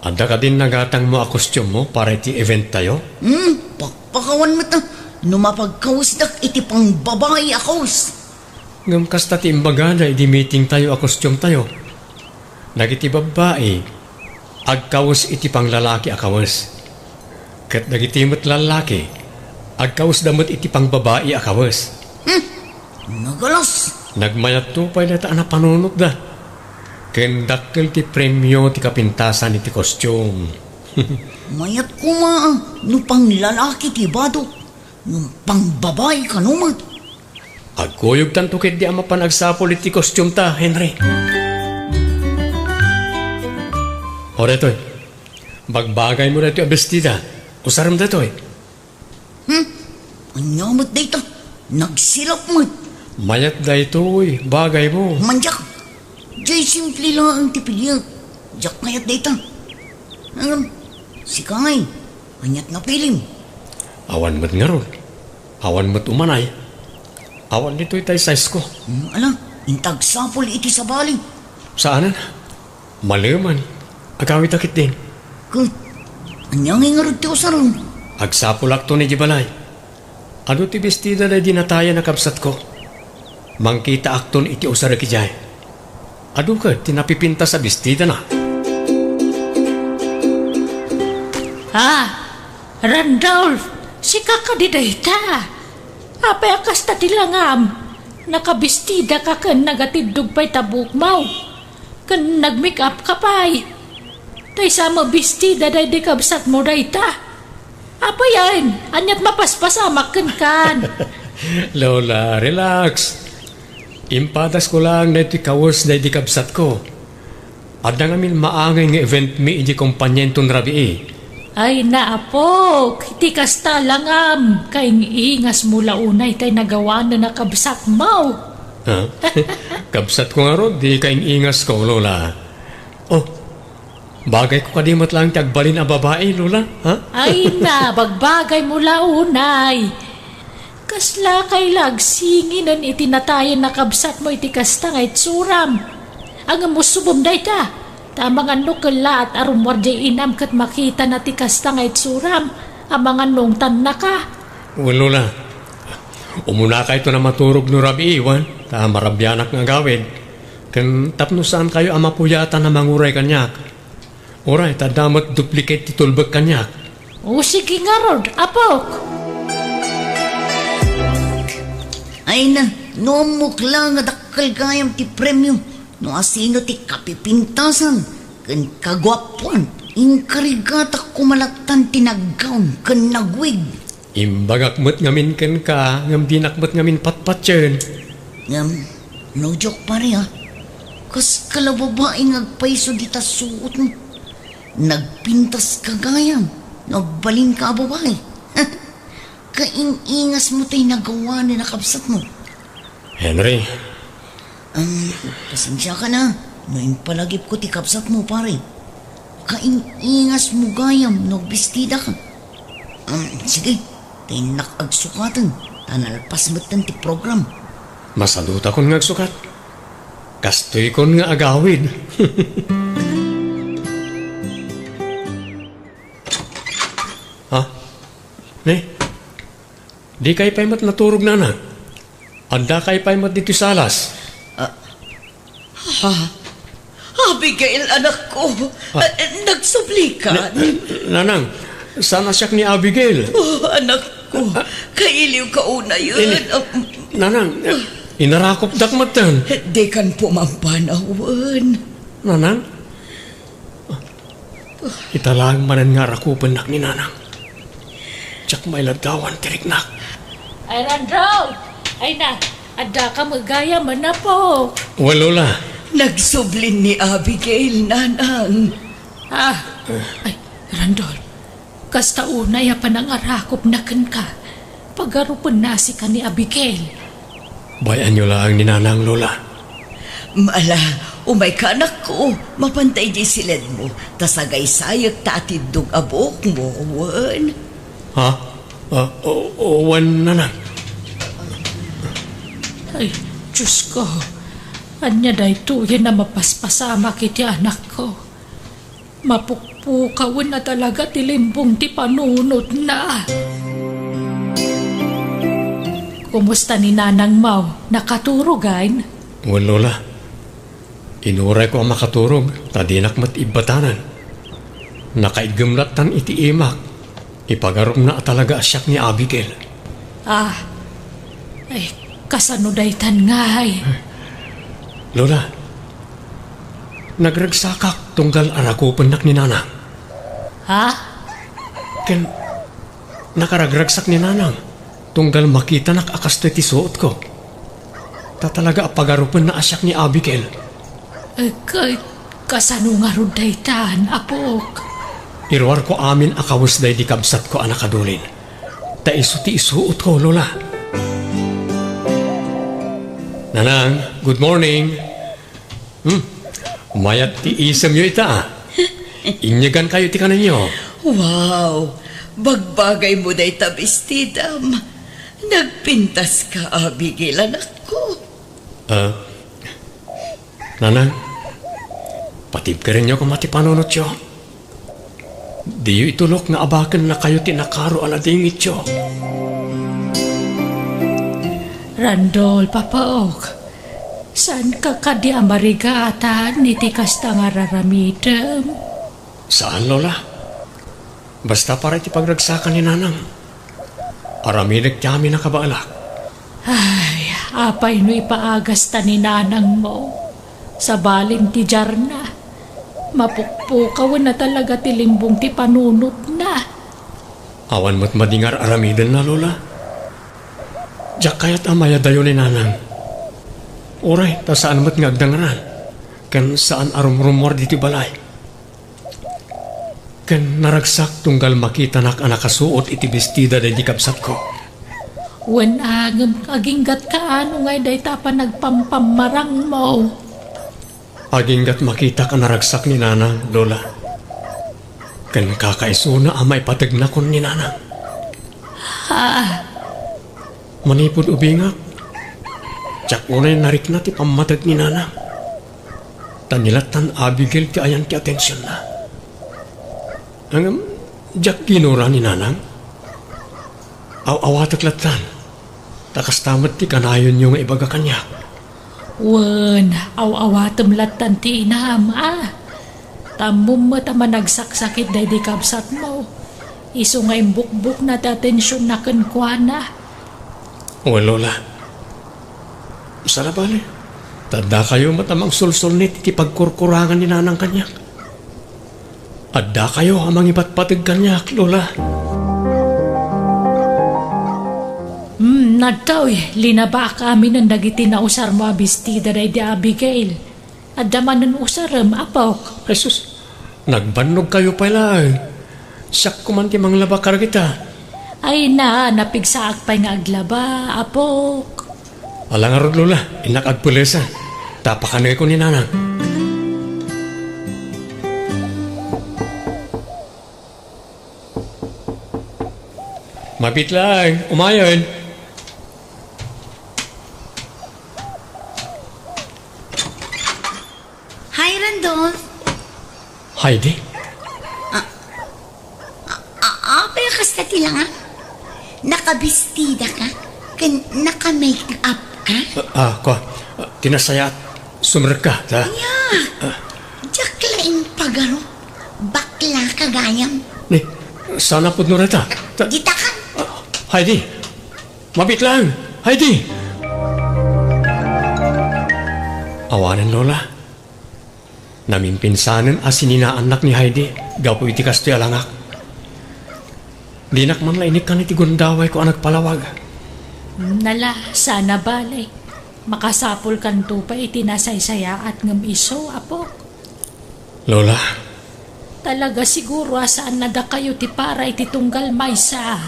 adda kadin nagatangmo a kostiummo para iti eventtayo? Hmm, pakpakawan met a, no mapagkawesdak iti pangbabai a kawes. Ngem kasta ti imbagada idi meetingtayo a kostiumtayo. Dagiti babbai, agkawes iti panglalaki a kawes. Ket dagiti met lallaki, agkawesda met iti pangbabai a kawes. Hmm, nagalas. Nagmayatto pay dayta a napanunotda. Ken dakkel ti premio ti kapintasan iti kostium. Mayat koma a no panglalaki ti badok, ngem pangbabai kano met. Agkuyogtanto ketdi a mapan agsapul iti kostiumta, Henry. O, daytoy. Bagbagaymo daytoy a bestida. Usarem daytoy. Hmm? Ania met dayta? Nagsilap met. Mayat daytoy. Bagaymo. Mandiak. Diay simple laeng ti piliek. Diak kayat dayta. Ngem, sika ngay, aniat napilim? Awan met ngarud. Awan met umanay. Awan ditoy tay size ko. Hmm, ala, inta agsapul iti sabali. Saanen? Maleman. Agawidta ketdin. Ket, ania ngay ngarud ti usarem? Agsapulakton idiay balay. Adu ti bestida daydi natayan a kabsatko. Mangkitaakton iti usarek idiay. Adu ket ti napipintas a bestidana. Ah, Randolph, sika kadi dayta? Apay a kasta ti langam? Nakabestidaka ken nagatiddog pay ta buokmo. Ken nag-make-up ka pay. Tay sa mabestida daydi kabsatmo dayta. Apayen, aniat mapaspasamak kenkan? Lola, relax. Impadasko laeng daytoy kawes daydi kabsatko. Adda ngamin maangay nga event mi idi kompania inton rabii. Ay, naapok, iti kasta langam, kaing-ingasmo la unay tay nagawanen a kabsatmo. Ha? Kabsatko ngarud, di kaing-ingasko, Lola. Oh, bagayko kadi met laeng ti agbalin a babai, Lola, ha? Ay na, bagbagaymo la unay. Kaslakay la agsinginen iti natayen a kabsatmo iti kasta nga itsuram? Ngem usubem dayta, ta amangan no kellaat a rummuar diay inam ket makitana ti kasta nga itsuram, amangan no ungtannaka. Wen, Lola. Umunakayton a maturog no rabii, wen, ta marabianak nga agawid. Ken tapno saankayo a mapuyatan a manguray kaniak. Uray, ta adda met duplicate ti tulbek kaniak. O, sige ngarud, apok. Ay na, no ammok la nga dakkel gayam ti premio, no asino ti kapipintasan ken kaguapuan, inkarigatak koma lattan ti naggawn ken nagwig. Imbagak met ngamin kenka, ngem dinak met ngamin patpatien. Ngem, no diak, pare, a, kaska la babai nga agpayso dita suotmo. Nagpintaska gayam no agbalinka a babai. Kaing-ingasmo tay nagawanen a kabsatmo. Henry. Am, pasensiakan a no impalagipko ti kabsatmo, pare. Kaing-ingasmo gayam no agbestidaka. Am, sige, ta innak agsukaten, ta nalpas metten ti program. Masadutakon nga agsukat. Kastoykon nga agawid. Ha? Ne? Dikay pay met naturog, Nanang? Addakay pay met ditoy salas? Ah, ha? Abigail, anakko. Ah. Ah, nagsublikan. Na-, Nanang, saan a siak ni Abigail? Oh, anakko. Ah. Kailiwka unayen. Ini-, Ah, Nanang, inarakopdak metten. Dikan pumampan, awan. Nanang? Ita laeng manen nga arakupennak ni Nanang. Diak mailaddawan ti riknak. Ay, Randall! Ay na, addaka met gayam, apok. Wen, Lola. Nagsublin ni Abigail, Nanang. Ah, ay, Randall, kasta unay a panangarakopna kenka. Pagarupenna a sika ni Abigail. Bay-anyo laeng ni Nanang, Lola. Ala, umayka, anakko. Mapanta idiay siledmo, ta sagaysayek ta atiddog a buokmo, wen. Ha? Ah, o-, o-, wen, Nanang. Ay, Diosko, ania daytoyen a mapaspasamak iti anakko? Mapukpukawen a talaga ti limbong ti panunotna. Kumusta ni Nanangmo? Nakaturogan? Wen, Lola. Inurayko a makaturog, ta dinak met ibbatanan. Nakaigem lattan iti imak. Ipagarupna a talaga a siak ni Abigail. Ah, ay, kasano daytan ngay? Lola, nagragsakak tunggal arakupennak ni Nanang. Ha? Ken, nakaragragsak ni Nanang tunggal makitanak a kastoy ti suotko. Ta talaga a pagarupenna a siak ni Abigail. Eh, ka-, kasano ngarud daytan, apok? Iruarko amin a kawes daydi kabsatko a nakadulin. Ta isu ti isuotko, Lola. Nanang, good morning. Hmm, mayat ti isemyo ita, ah. Inyegankayo ti kanenyo. Wow! Bagbagaymo dayta bestidam. Nagpintaska, Abigail, anakko. Ah, Nanang, patibkerenyo koma ti panunotyo. Diyo itulok nga abakennakayo ti nakaro a ladingityo. Randall, Papa Ok, saanka kadi a marigatan iti kasta nga ar-aramidem? Saan, Lola. Basta para iti pagragsakan ni Nanang. Aramidek ti amin a kabaelak. Ay, apay no ipaagasta ni Nanangmo? Sabalin ti diarna. Mapukpukawen a talaga ti limbong ti panunotna. Awan met madi nga ar-aramidenna, Lola. Diak kayat a mayadayo ni Nanang. Uray, ta saan met nga agdangran. Ken saan a rumrummuar ditoy balay. Ken naragsak tunggal makitanak a nakasuot iti bestida daydi kabsatko. Wen, ngem aginggatka no ngay dayta a panagpampammarangmo? Aginggat makitak a naragsak ni Nanang, Lola. Ken kakaisuna a maipategnakon ni Nanang. Ah, Manipud ubingak, diak unay narikna ti pammateg ni Nanang. Ta ni lattan Abigail ti ayan ti atensionna. Ngem, diak ginura ni Nanang. Aw-awatek lattan. Ta kasta met ti kanayonyo nga ibaga kaniak. Wen, aw-awatem lattan ti inam, a. Ta ammom met a managsaksakit daydi kabsatmo. Isu nga imbukbokna ti atensionna kenkuana. Wen, Lola. Saan a bale, ta addakayo met a mangsulsulnit iti pagkurkurangan ni Nanang kaniak. Addakayo a mangipatpateg kaniak, Lola. Hmm, adtoy, linabaak aminen dagiti nausarmo a bestida daydi Abigail. Adda manen usarem, apok. Jesus, nagbannogkayo pay laeng. Siak koman ti manglaba kadagita. Ay na, napigsaak pay nga aglaba, apok. Ala ngarud, Lola, innak agpelesa. Ta pakaneko ni Nanang. Mabit laeng, umayen. Hi, Randolph. Hi, di. A-, a-, apay a kasta ti langa? Nakabestida ka? Ken naka-make up ka? Ah, ah, kua. Ah, ti nasayaat, sumrekka, ta. Aya, diak laeng pagaro. Bakla ka gayam. Ni, saan a pudno dayta? Ta- Dita ka. Ah, Heidi. Mabit laeng, Heidi. Awanen, Lola. Namimpinsanen a sininaannak ni Heidi gapu iti kastoy a langak. Dinak man la inikkan iti gundawayko a nagpalawag. Nala, saan a bale. Makasapulkanto pay iti nasaysayaat ngem isu, apok. Lola. Talaga siguro a saan a dakayo ti para iti tunggal maysa.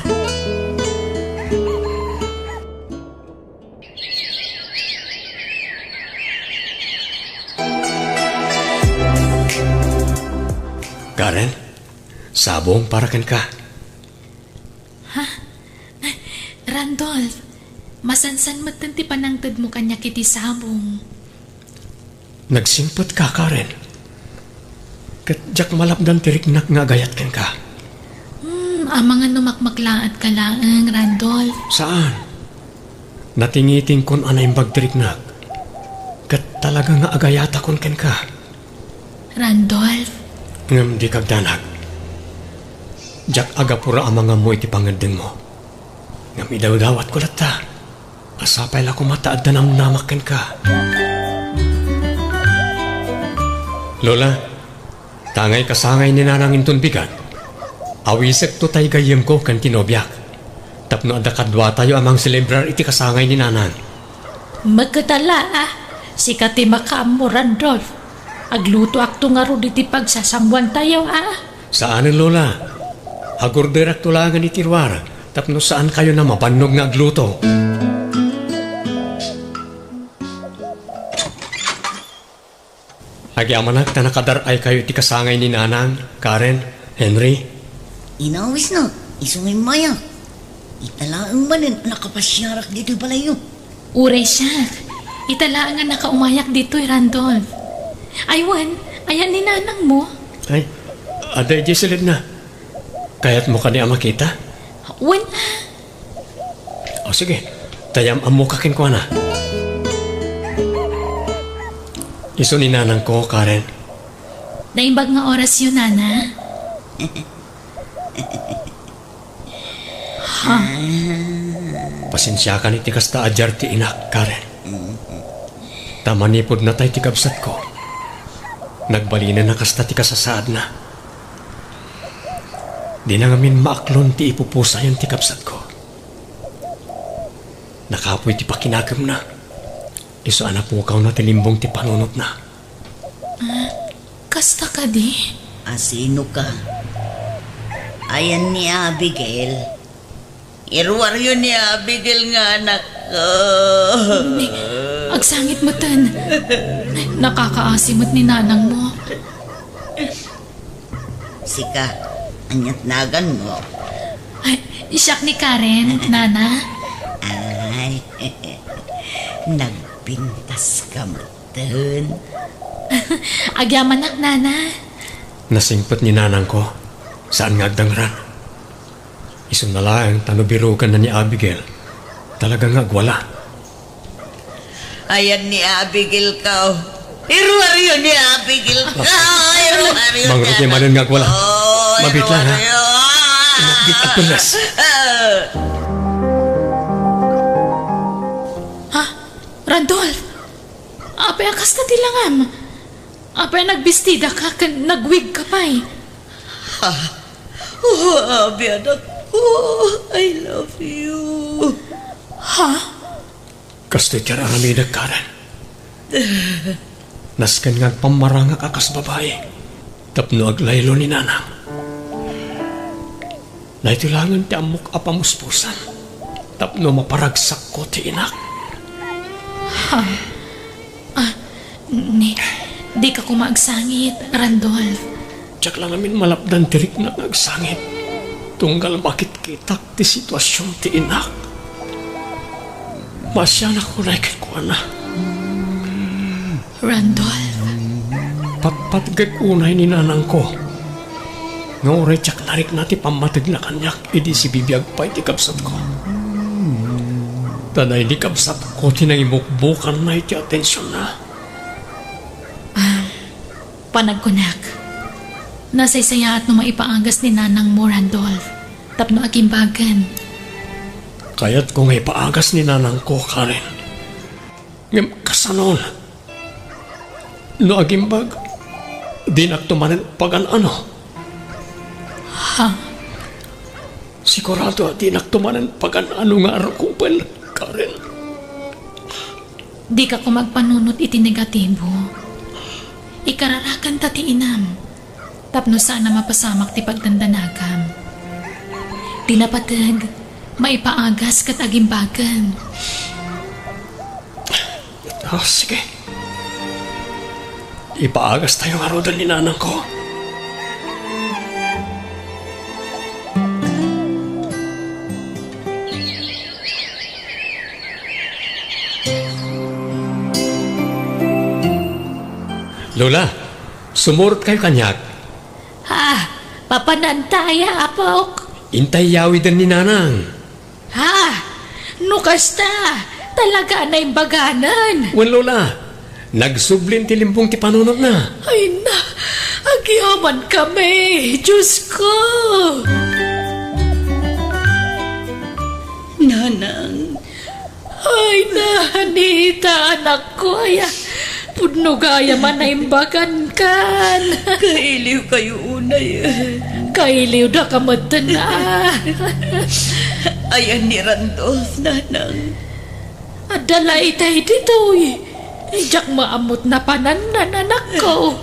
Karen, sabong para kenka. Ha? Randolph, masansan metten ti panangtedmo kaniak iti sabong. Nagsingpetka, Karen. Ket diak malapdan ti riknak nga agayat kenka. Hmm, amangan no makmaklaatka laeng, Randolph. Saan? Natingitingkon a naimbag ti riknak. Ket talaga nga agayatakon kenka. Randolph. Ngem dika agdanag. Diak agapura a mangammo iti pangeddengmo. Ngem idawdawatko latta. A sapay la koma ta adda namnamak kenka. Lola, ta ngay kasangay ni Nanang inton bigat, awisekto tay gayyemko ken ti nobiak, tapno adda kaduatayo a mangselebrar iti kasangay ni Nanang. Mekketa la, a. Sika ti makaammo, Randolph. Aglutoakto ngarud iti pagsasanguantayo, a. Saanen, Lola. Agorderakto laengen iti ruar tapno saankayon a mabannog nga agluto. Agyamanak ta nakadar-aykayo iti kasangay ni Nanang, Karen, Henry. Inawisna, isu nga immaya. Ita laeng manen a nakapasiarak ditoy balayyo. Uray siak. Ita laeng a nakaumayak ditoy, Randolph. Ay, wen, ayan ni Nanangmo? Ay, adda idiay silidna. Kayatmo kadi a makita? Wen. O, sige. Ta am-ammoka kenkuana. Isu ni Nanangko, Karen. Naimbag nga orasyo, Nana. Ha? Pasensiakan iti kasta a diar ti inak, Karen. Ta manipud natay ti kabsatko, nagbalinen a kasta ti kasasaadna. Dina ngamin maaklon ti ipupusayon ti kabsatko. Nakapuy ti pakinakemna. Isu a napukawna ti limbong ti panunotna. Ah, kasta kadi? A, sino ka? Ayan ni Abigail. Iruaryo ni Abigail nga anak ko. Ni, agsangit metten. Nakakaasi met ni nanangmo. Sika, ania't naganmo? Ay, siak ni Karen, Nana. Ah, Nagpintas ka metten. Agyamanak, Nana. Nasingpet ni nanangko. Saan nga agdangran? Isuna laeng ta no biroganna ni Abigail, talaga nga agwala. Ayan ni Abigail ka. Iruario ni Abigail ka. Iruario. Mangrugi manen nga agwala. Oh, mabitla, ha? Iruario. Mabit at tulas. Ha? Randolph? Apay a kasta ti langam? Apay a nagbistida ka ken nagwig ka pay? Ha? Oh, Abi, anak ko, I love you. Ha? Kastoy ti ar-aramidek, Karen. Nasken nga agpammarangak a kas babai tapno aglaylo ni nanang. Daytoy laengen ti ammok a pamuspusan tapno maparagsakko ti inak. Ha? Ah, ni, dika koma agsangit, Randolph. Diak la ngamin malapdan ti riknak nga agsangit tunggal makitkitak ti situasion ti inak. Maasianak unay kenkuana. Randolph. Patpatgek unay ni nanangko nga uray diak narikna ti pammategna kaniak idi sibibiag pay ti kabsatko. Ta daydi kabsatko ti nangibukbukanna iti atensionna. Ah, panagkunak, nasaysayaat no maipaagas ni nanangmo, Randolph, tapno agimbagen. Kayatko nga ipaagas ni nanangko, Karen. Ngem kasano? No agimbag, dinakto manen pagan-ano? Ha? Sigurado a dinakto manen pagan-ano nga arukopen, Karen. Dika koma agpanunot iti negatibo. Ikararaken ta ti inam tapno saan a mapasamak ti pagdandanagam. Ti napateg, maipaagas ket agimbagen. Ah, sige. Ipaagastayo ngaruden ni nanangko. Lola, sumurotkayo kaniak. Ah, papananta aya, apok? Intay yawiden ni nanang. Ha? No kasta, talaga a naimbaganen. Wen, Lola, nagsublin ti limbong ti panunotna. Ay na, agyaman kami, Diyos ko. Nanang, ay, Nanita, anakko, aya, pudno gayam a naimbagankan. Kailiwkayo unay. Kailiwdaka metten, a. Ayan ni Randolph, nanang. Adda la itay ditoy. Diak maammot napanannan, anakko.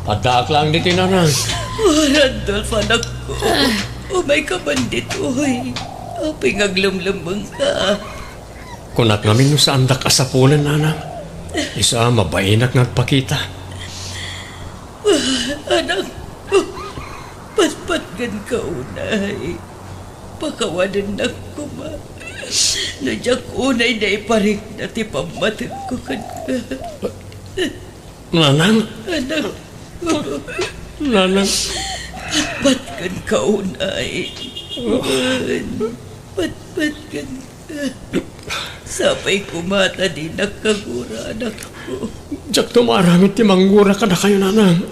Addaak laeng ditoy, nanang. Oh, Randolph, anakko. Umayka man ditoy. Apay nga aglemlemmengka? Kunak ngamin no saandak a sapulen, nanang. Isu a mabainak nga agpakita. Anak, patpatgenka unay. Pakawanennak koma no diak unay naiparikna ti pammategko kenka. Nanang? Anak. Nanang? Patpatgenka unay. Wen, patpatgenka. Sapay koma ta dinak kagura, anakko. Diakto maaramid ti manggura kadakayo, nanang.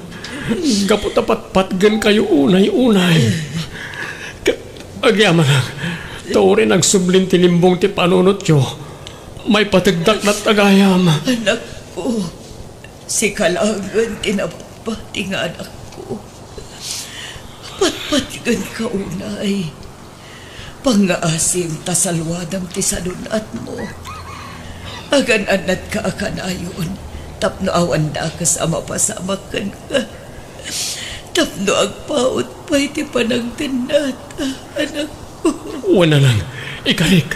Gapu ta patpatgenkayo unay-unay. Ket agyamanak, ta uray nagsublin ti limbong ti panunotyo, maipategdak latta gayam. Anakko, sika laengen ti nabati nga anakko. Patpatgenka unay. Pangngaasim ta saluadam ti sadun-atmo. Agan-annadka a kanayon tapno awan dakes a mapasamak kenka. Tapno agpaut pay ti panagdennata, anakko. Wen, nanang, ikarik,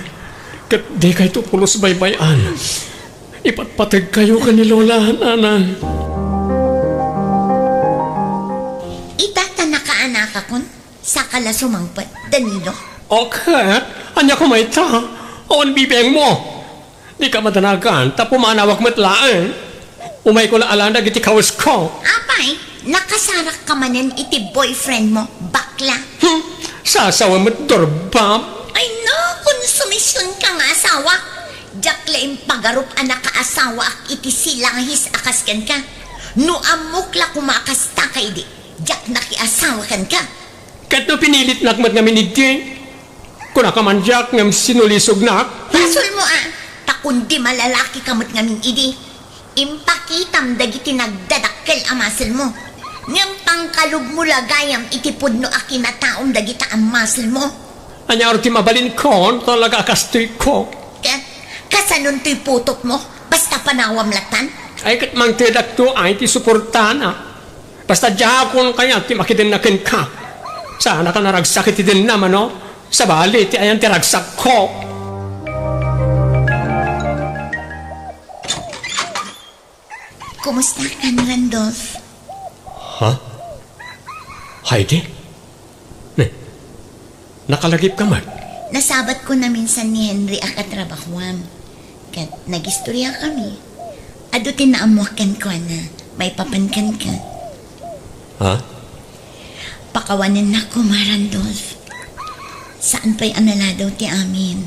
ket dikayto pulos baybay-an. Ipatpategkayo ken ni Lola, nanang. Ita ta nakaanakakon, saka la sumangpet, Danilo. O ket, ania koma ita? Awan bibiangmo. Dika madanagan, ta pumanawak met laeng. Umayko la alan dagiti kawesko. Apay, nakasarakka manen iti boyfriend mo, bakla? Hmm, sasawa met, Dorbab. Ay no, konsumisionka nga asawa. Diak la impagarup a nakaasawaak iti silahis a kas kenka. No ammok la koma a kasta, Haydi, diak nakiasawa kenka. Ket no pinilitnak met ngamin idi, kunaka man diak ngem sinulisognak. Basolmo a, ta kundi malalakika met ngamin idi, impakitam dagiti nagdadakkel a muscle mo. Ngem pangkalubmo la gayam iti pudno a kinataom dagita a muscle mo. Ania ti mabalinkon, talaga a kastoyko? Ket kasanontoy putotmo? Basta panawam latan? Ay, ket mangtedakto ay ti suportana. Basta diakon kayat ti makidenna kenka. Saanaka naragsak iti denna, mano? Sabali ti ayan ti ragsakko. Kumusta kan, Randolph? Ha? Haydi? Ne, nakalagipka met? Nasabatko naminsan ni Henry a katrabahoam. Ket nagistoriakami. Adu ti naammoak kenkuana, maipapan kenka. Ha? Pakawanennak koma, Randolph. Saan pay a naladaw ti amin.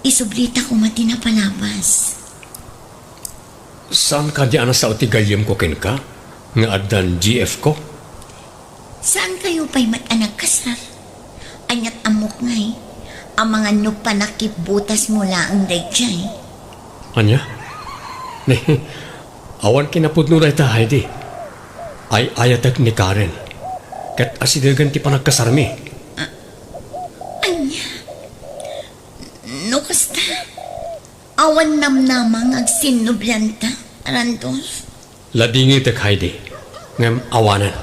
Isublita koma ti napalabas. Saan kadi a nasao ti gayyemko kenka nga addan G F ko? Saankayo pay met a nagkasar? Ania't ammok ngay, amangan no panakipbutasmo laeng daydiay. Ania? Ne, awan kinapudno dayta, Haydi. Ay-ayatek ni Karen. Ket asidegen ti panagkasarmi. Ania? No kasta, awan namnama nga agsinnublianta, Randolph? Ladingitek, Haydi, ngem awanen.